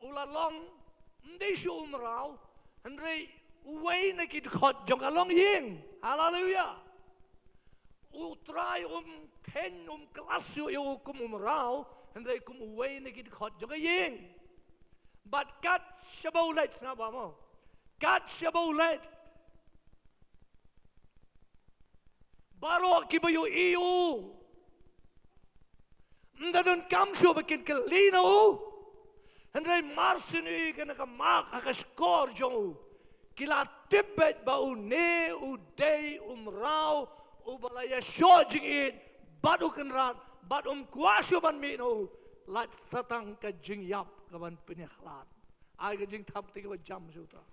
u la long ym dei shuh u mraw, hynrei uwei na ki dkhot jong ka longïing. Haleluia. U Trai um kheiñ, um kylla shuh ïa u kum u mraw, hynrei kum uwei na ki dkhot jong ka ïing. Bad kat shaba u leit, sngap bha mo. Kat shaba u leit, baroh kiba ïohi ïa u, ym da donkam shuh ba kin kylli na u. Hynrei mar shu ïohi kane ka mak ha ka shkor jong u, ki la tip beit ba une u dei u mraw uba la ïashoh jingïeit bad u Kynrad, bad um kwah shuh ban mih na u. Lait sa tang ka jingïap kaban pynïakhlad. Ai ka jingthap kti kaba jam sha u Trai.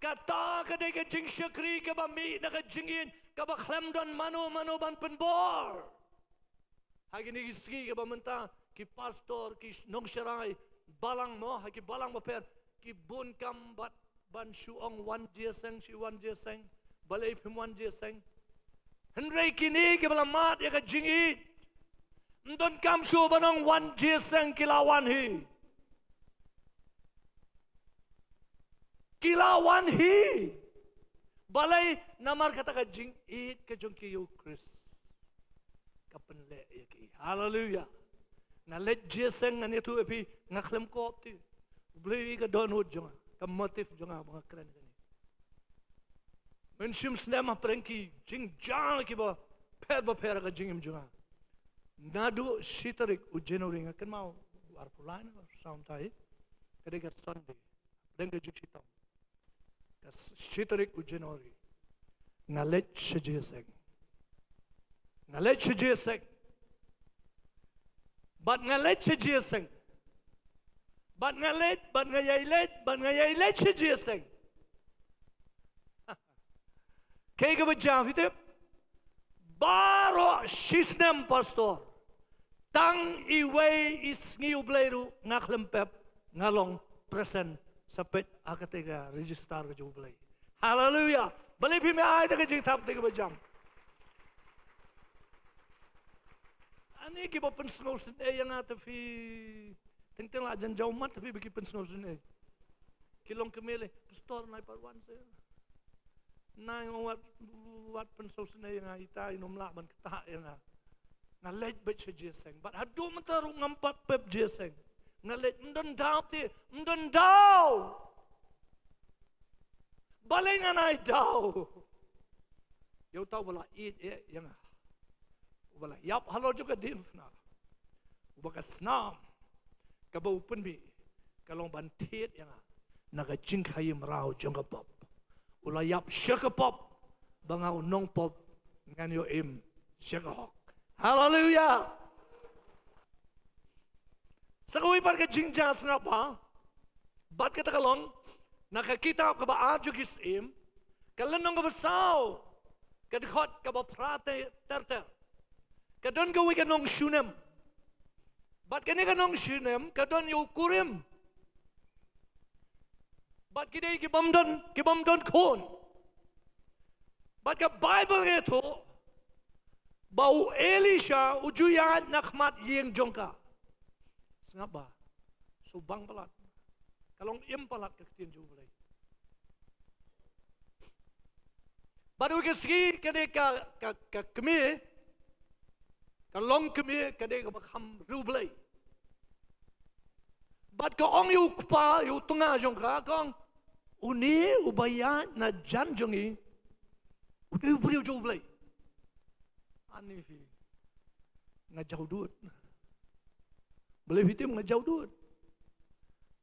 Kata ka dei ka jingshakri kaba mih na ka jingïeit kaba khlem don mano mano ban pynbor. Ha kine ki sngi kaba mynta, ki pastor, ki nongshakri balang mo, ha ki balang bapher, ki bun kam bad ban shu ong wan jingïaseng, shu wan jingïaseng, balei phim wan jingïaseng. Hynrei kine kiba la mad ïa ka jingïeit, ym donkam shuh ban ong wan jingïaseng, ki la wan hi. Ki la wan hi. Balei? Namar kata ka jingïeit ka jong ki ïa u Khrist ka pynleh ïa ki. Haleluia. Nga leit jingïaseng, ngan ïathuh ïa phi, nga khlem kop te. U Blei u i ka dohnud jong nga, ka motive jong nga ba nga kren kane. Mynshim snem hapdeng ki jingjia kiba pher bapher ha ka jingim jong nga, naduh shi tarik u January, nga kynmaw, arphew lai ne arphew saw mynta hi, ka dei ka Sunday, hapdeng ka jingshitom, ka shi tarik u January, nga leit sha jingïaseng. Nga leit sha jingïaseng. Bad nga leit sha jingïaseng. Bad nga leit, bad nga ïai leit, bad nga ïai leit sha jingïaseng. Kaei kaba jia, phi tip? Baroh shi snem, pastor, tang iwei i sngi U Blei ruh nga khlem pep, nga long present, sa peit ha katei ka register ka jong U Blei. Haleluia. Balei phim ai da ka jingthap kti kaba jam? Ani kiba pynsngewsynei ïa nga, te phi, teng teng la jan jaw mat, te phi ba ki pynsngewsynei. Ki long kmie lei, pastor, nai pat wan se. Nai ong wat, wat pynsngewsynei ïa nga, ita i nym lah ban ktah ïa nga. Nga leit beit sha jingïaseng. Bad haduh mynta ruh ngam pat pep jingïaseng. Nga leit, ym don daw te, ym don daw. Balei ngan ai daw ïa uta uba la ïeit ïa nga, uba la ïap halor jong ka diengphna, uba ka snam kaba u pynmih ka long ban thied ïa nga na ka jingkhaïi mraw jong ka pop. U la ïap sha ka pop ba nga u nongpop ngan ïoh im sha ka hok. Haleluia. Sa kawei pat ka jingjia, sngap bha. Bad kata ka long na ka kitab kaba ar jong ki Syiem, ka lynnong kaba saw, ka dkhot kaba phra ter ter. Ka don kawei ka nong Shunem. Bad kane ka nong Shunem ka don ïa u kurim. Bad ki dei ki bym don, ki bym don khun. Bad ka Baibl ka ïathuh ba u Elisha u ju ïaid na khmat ïing jong ka. Sngap bha. Sngewbang palat. Ka long im palat ka ktien jong U Blei. Bad u ka sngi kane ka, ka, ka kmie, ka long kmie, ka dei kaba kham riewblei. Bad ka ong ïa u kpa, ïa u tnga jong ka, ka ong, une uba ïaid na jan jong ngi u dei u briew jong U Blei. Ani phi. Nga jaw dud. Balei phi tip nga jaw dud?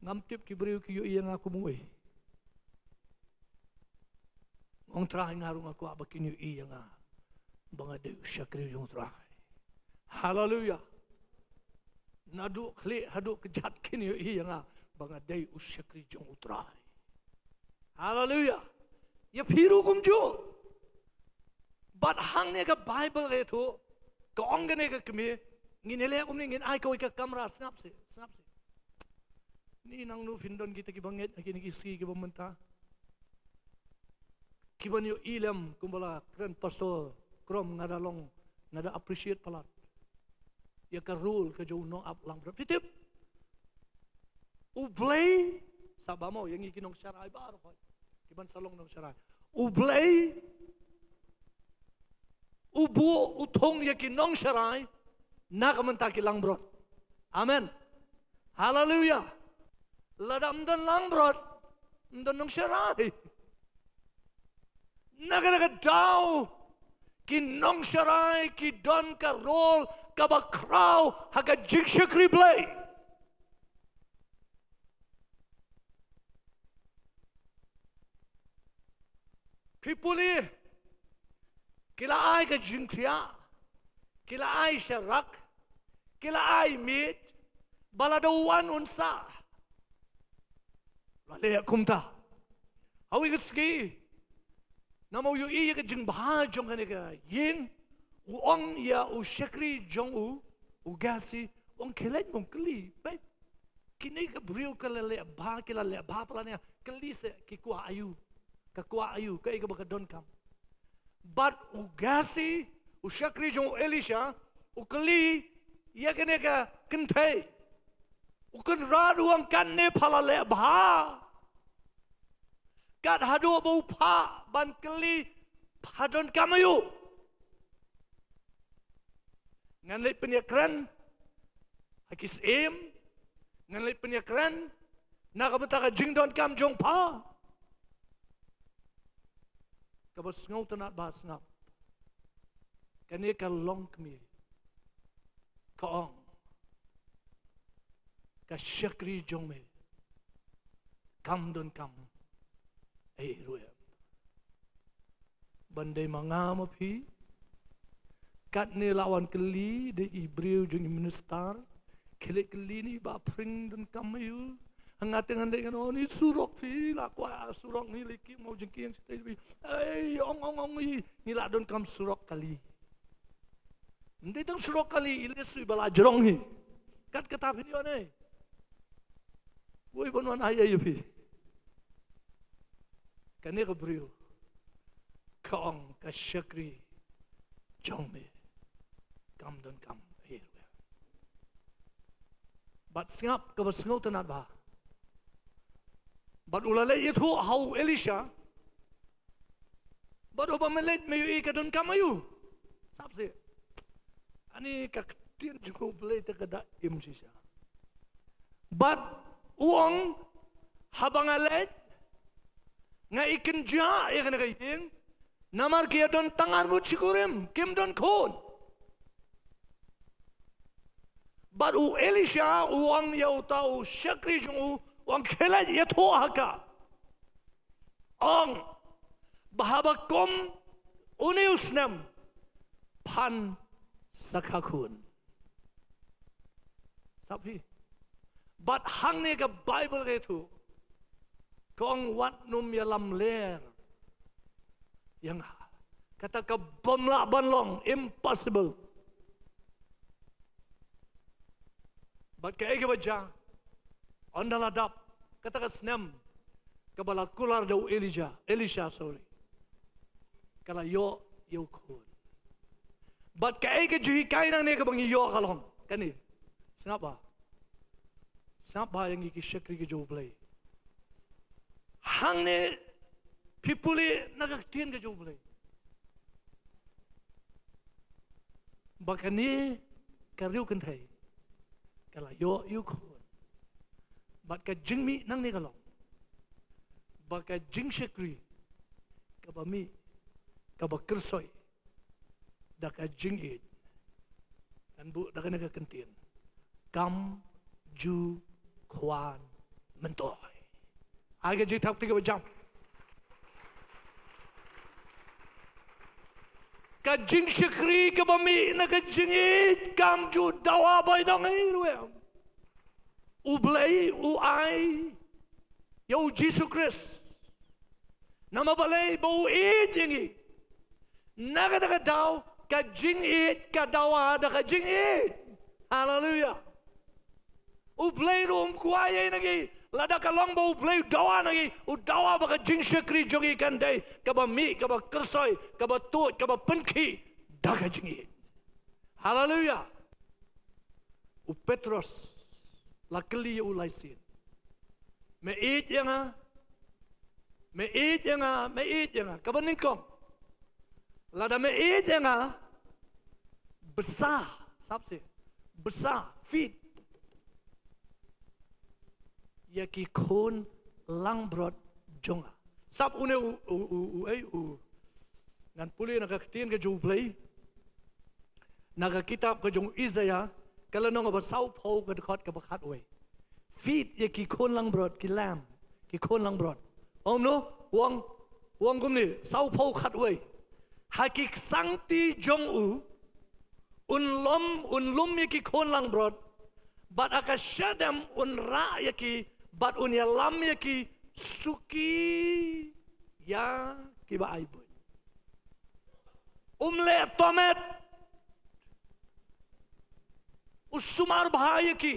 Ngam tip ki briew ki ïohi ïa nga kum uei. Ong Trai, nga ruh nga kwah ba kin ïohi ïa nga ba nga dei u shakri jong U Trai. Haleluia. Naduh khlieh haduh kjat kin ïohi ïa nga ba nga dei u shakri jong U Trai. Haleluia. Ïa phi ruh kumjuh. Bad hangne ka Baibl ka ïathuh, ka ong kane ka kmie, ngin ïaleh kumne, ngin ai kawei ka kamra. Sngap seh, sngap seh. Ni nangno phin don kita kiba ngeit ha kine ki sngi kiba mynta, kiban ïohi lem kumba la kren Pastor Krom, nga da long, nga da appreciate palat ïa ka role ka jong u nongap langbrot. Phi tip, U Blei, sa ba mo ïa ngi ki nongsharai baroh, kiban sa long nongsharai. U Blei u buh, u thung ïa ki nongsharai na ka bynta ki langbrot. Amen. Haleluia. Lada ym don langbrot, ym don nongsharai. Na kata ka daw ki nongsharai ki don ka role kaba khraw ha ka jingshakri Blei. Phi pule, ki la ai ka jingkhiah, ki la ai sharak, ki la ai miet, ba lada u wan un sah. La leh kumta. Hawei ka sngi, namar u ïohi ïa ka jingbha jong kane ka ïing, u ong ïa u shakri jong u, u Gasi, u ong, khie leit mo, kylli beit. Kine ki briew ki la leh bha, ki la leh bha palat ne, kylli seh ki kwah aïu, ka kwah aïu, kaei kaba ka donkam. Bad u Gasi, u shakri jong u Elisha, u kylli ïa kane ka kynthei. U Kynrad u ong, katne pha la leh bha. Kat haduh ba u phah ban kylli, pha donkam aïu. Ngan leit pynïakren ha ki syiem, ngan leit pynïakren na ka bynta ka jingdonkam jong pha. Kaba sngewtynnat ba sngap, kane ka longkmie ka ong, ka shakri jong me kam donkam ei ruh em. Ban dei ma nga ma phi, katne la wan kylli da i briew jong i minister, khie leit kylli ni, Bah Pring, donkam aïu? Ha nga te ngan leit ngan ong, ni surok phi, la kwah surok, ni lei ki mo jingkieng shatei phi. Ei, ong ong ong, i, ngi la donkam surok kali. Ym dei tang surok kali, i leh shuh ba la jrong hi. Kat kata phin ïoh ne. Woi ban wan ai ïa phi. Kane ka briew ka ong, ka shakri jong me kam donkam ei ruh em. Bad sngap kaba sngewtynnat ba, bad u la leit ïathuh ha u Elisha. Bad u ba me leit me ïohi ka donkam aïu. Sngap seh. Ani ka ktien jong U Blei te ka da im shisha. Bad u ong, haba nga leit, nga i kynjah ïa kane ka ïing, namar ki ïa don tang arngut shi kurim, kim don khun. Bad u Elisha u ong ïa uta u shakri jong u, u ong, khie leit ïathuh ha ka, ong ba haba kum une u snem phan sa kha khun. Sngap hi. Bad hangne ka Baibl ka ïathuh, ka ong, wat nym ïalam ler ïa nga. Kata ka bym lah ban long, impossible. Bad kaei kaba jia, ynda la dap kata ka snem kaba la kular da u Elijah, Elisha, sorry, ka la ïoh ïa u khun. Bad kaei ka jinghikai nangne kaba ngi ïoh ka long kane. Sngap bha. Sngap bha ïa ngi ki shakri ka jong U Blei. Hangne phi pule na ka ktien ka jong U Blei ba kane ka riewkynthei ka la ïoh ïa u khun. Bad ka jingmih nangne ka long ba ka jingshakri kaba mih, kaba kyrsoi da ka jingïeit, ka Ngan buh da kane ka kyntien. Kam ju khwan myntoi. Ai ka jingthap kti kaba jam. Ka jingshakri kaba mih na ka jingïeit kam ju dawa bainong ei ruh em. U Blei u ai ïa u Jisu Khrist. Namar balei? Ba u ïeit ïa ngi. Na kata ka daw ka jingïeit ka dawa da ka jingïeit. Haleluya. U Blei ruh um kwah ïa ngi, lada ka long ba U Blei u dawa na ngi, u dawa ba ka jingshakri jong ngi kan dei kaba mih, kaba kyrsoi, kaba tuid, kaba pynkhih da ka jingïeit. Haleluya. U Petros la kylli ïa u lai sien. Me ïeit ïa nga, me ïeit ïa nga, me ïeit ïa nga. Kaba nyngkong. Lada me ïeit ïa nga, bsa, sap se, bsa, feed ïa ki khun langbrot jong nga. Sap une u, u, u, u, ei, u. Ngan pule na ka ktien ka jong U Blei. Na ka kitab ka jong Isaiah, ka lynnong ba sawphew ka dkhot kaba khatwei. Feed ïa ki khun langbrot, ki lamb, ki khun langbrot. Ong no, u ong, u ong kumne, sawphew khatwei. Ha ki ksangti jong u, un lum, un lum ïa ki khun langbrot, bad ha ka shadem un rah ïa ki, bad un ïalam ïa ki suki ïa kiba ai buit. Um leh tomet. U sumar bha ïa ki.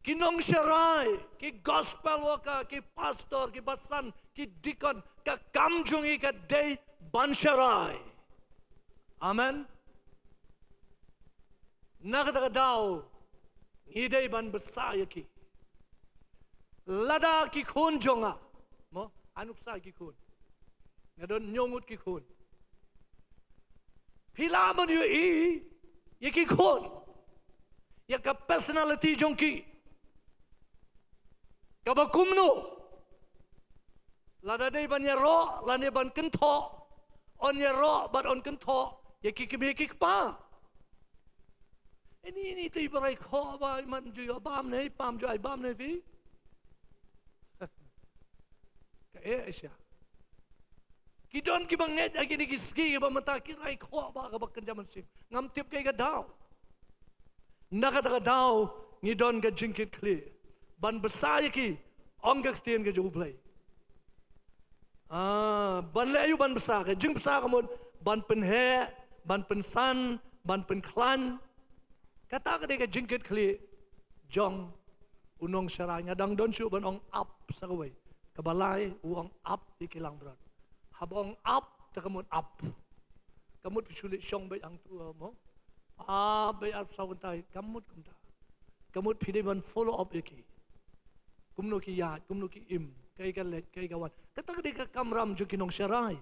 Ki nongsharai, ki gospel worker, ki pastor, ki basan, ki deacon, ka kam jong ngi ka dei ban sharai. Amen. Na kata ka daw ngi dei ban bsa ïa ki. Lada ki khun jong nga, mo, ai nuksa ki khun. Nga don hynñiew ngut ki khun. Phi lah ban ïohi ïa ki khun, ïa ka personality jong ki. Kaba kumno? Lada dei ban ïaroh lane ban kynthoh, yn ïaroh bad yn kynthoh ïa ki kmie ki kpa. Ini, ini te i ba rai khoh ba i mat ju ïoh bam ne, i pam ju ai bam ne phi. Ka eh sha. Ki don kiba ngeit ha kine ki sngi kiba mynta ki rai khoh ba kaba kynja mynsiem. Ngam tip kaei ka daw. Na kata ka daw ngi don ka jingkitkhlieh ban bsa ïa ki, ong ka ktien ka jong U Blei. Ah, ban leh aïu ban bsa? Ka jingbsa ka mut ban pynheh, ban pynsan, ban pynkhlaiñ. Kata ka dei ka jingkitkhlieh jong u nongsharai. Nga dang don shuh ban ong ap sa kawei. Kaba lai u ong ap ïa ki langbrot. Haba ong ap te ka mut ap. Ka mut phi shu leit shong beit hangtu mo. Ap beit arphew saw kynta, ka mut kumta. Ka mut phi dei ban follow up ïa ki. Kumno ki ïaid, kumno ki im, kaei ka leit, kaei ka wan. Kata ka dei ka kamram jong ki nongsharai.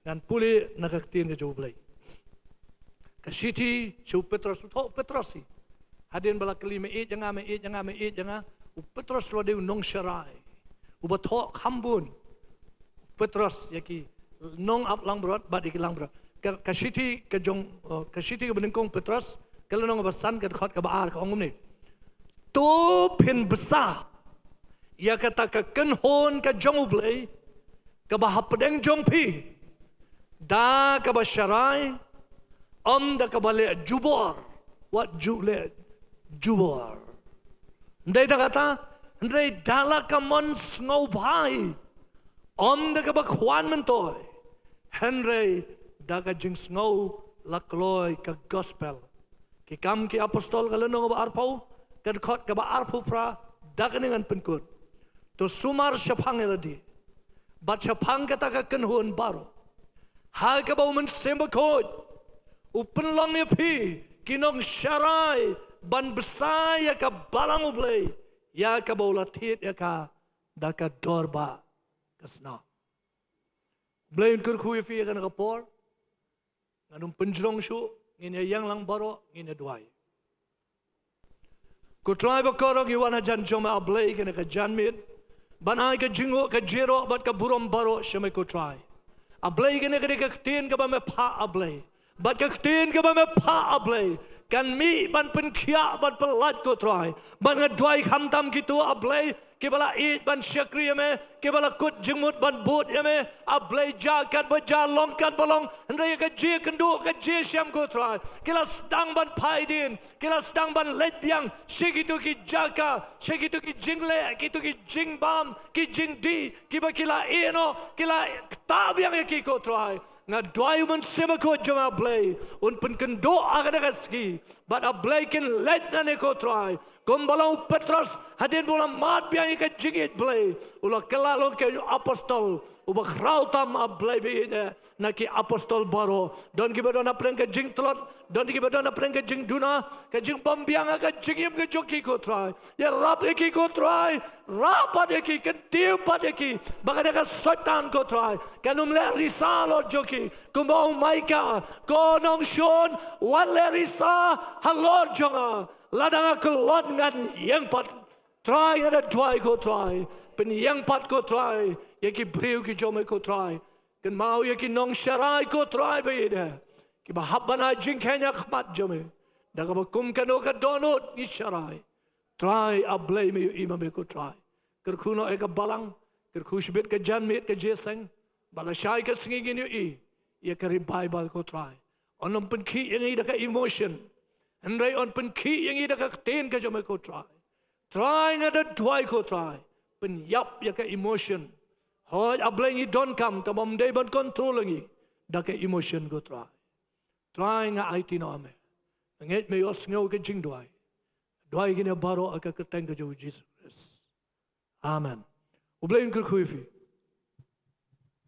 Ngan pule na ka ktien ka jong U Blei. Ka shithi sha u Petros, u thoh u Petros hi. Hadien ba la kylli me ïeit ïa nga, me ïeit ïa nga, me ïeit ïa nga. U Petros la dei u nongsharai. Uba thoh kham bun. Petros ïa ki nongap langbrot bad ïa ki langbrot. Ka, ka shithi ka jong, uh, ka shithi kaba nyngkong Petros, ka lynnong ba san ka dkhot kaba ar ka ong kumne. To phin bsa ïa kata ka kynhun ka jong U Blei kaba hapdeng jong phi, da kaba sharai, ym da kaba leh jubor, wat ju leh jubor. Hynrei da kata, hynrei da la ka mon sngewbha, ym da kaba khwan myntoi, hynrei da ka jingsngew la kloi ka gospel. Ki Kam ki Apostol ka lynnong ba arphew, ka dkhot kaba arphew phra, da kane ngan pynkut. To sumar shaphang ïa lade bad shaphang kata ka kynhun baroh, ha kaba U Mynsiem Bakhuid u pynlong ïa phi ki nongsharai ban bsa ïa ka balang U Blei, ïa kaba u la thied ïa ka da ka dor ba ka snam. U Blei un kyrkhu ïa phi ïa kane ka por. Ngan ym pynjrong shuh, ngin ïa ïeng lang baroh, ngin ïa duwai. Ko Trai bakordor, ngi wan hajan jong me A Blei kane ka janmiet, ban ai ka jingnguh, ka jingïaroh bad ka burom baroh sha me ko Trai. A Blei, kane ka dei ka ktien kaba me phah A Blei. Bad ka ktien kaba me phah, A Blei, kan mih ban pynkhiah, ban pyllait, ko Trai. Bad nga duwai khamtam kito, A Blei, kiba la ïeit ban shakri ïa me, kiba la kut jingmut ban bud ïa me, A Blei, jia katba jia, long katba long, hynrei ka jingkynduh, ka jingshem, ko Trai, ki la sdang ban phai dien, ki la sdang ban leit biang sha kito ki jaka, sha kito ki jingleh, kito ki jingbam, ki jingdih, kiba ki la ïeh noh, ki la ktah biang ïa ki, ko Trai. Nga duwai, U Mynsiem Bakhuid jong nga, A Blei, un pynkynduh ha kane ka sngi. Bad, A Blei, kin leit nangne, ko Trai, kumba long u Petros, hadien ba u la mad biang ïa ka jingïeit, Blei, u la kylla long kum u apostol uba khraw tam, A Blei ba ïeit, na ki apostol baroh. Don kiba don hapdeng ka jingtlot, don kiba don hapdeng ka jingduna, ka jingbymbiang ha ka jingim ka jong ki, ko Trai. Ïarap ïa ki, ko Trai. Rah pat ïa ki, kyntiew pat ïa ki, ba kane ka Soitan, ko Trai, kan ym leh risa halor jong ki. Kumba ong u Maikah, ko nongshun, wat leh risa halor jong nga. Lada nga kyllon, ngan ïeng pat. Trai, nga da duwai, ko Trai, pynïeng pat, ko Trai, ïa ki briew ki jong me, ko Trai. Kynmaw ïa ki nongsharai, ko Trai ba ïeit, kiba hap ban ai jingkheiñ ha khmat jong me. Da kaba kum kano ka dohnud ngi sharai. Trai, A Blei, me ïohi ma me, ko Trai. Kyrkhu noh ïa ka balang, kyrkhu shibit ka janmiet, ka jingïaseng, ba lashai ka sngi ngin ïohi ïa ka revival, ko Trai. Un ym pynkhih ïa ngi da ka emotion, hynrei un pynkhih ïa ngi da ka ktien ka jong me, ko Trai. Trai, nga da duwai, ko Trai, pynïap ïa ka emotion. Hooid, A Blei, ngi donkam, tang ba ym dei ban control ïa ngi da ka emotion, ko Trai. Trai, nga aiti noh ha me. Nga ngeit me ïohsngew ka jingduwai. Duwai kine baroh ha ka kyrteng ka jong U Jisu Khrist. Amen. U Blei un kyrkhu ïa phi.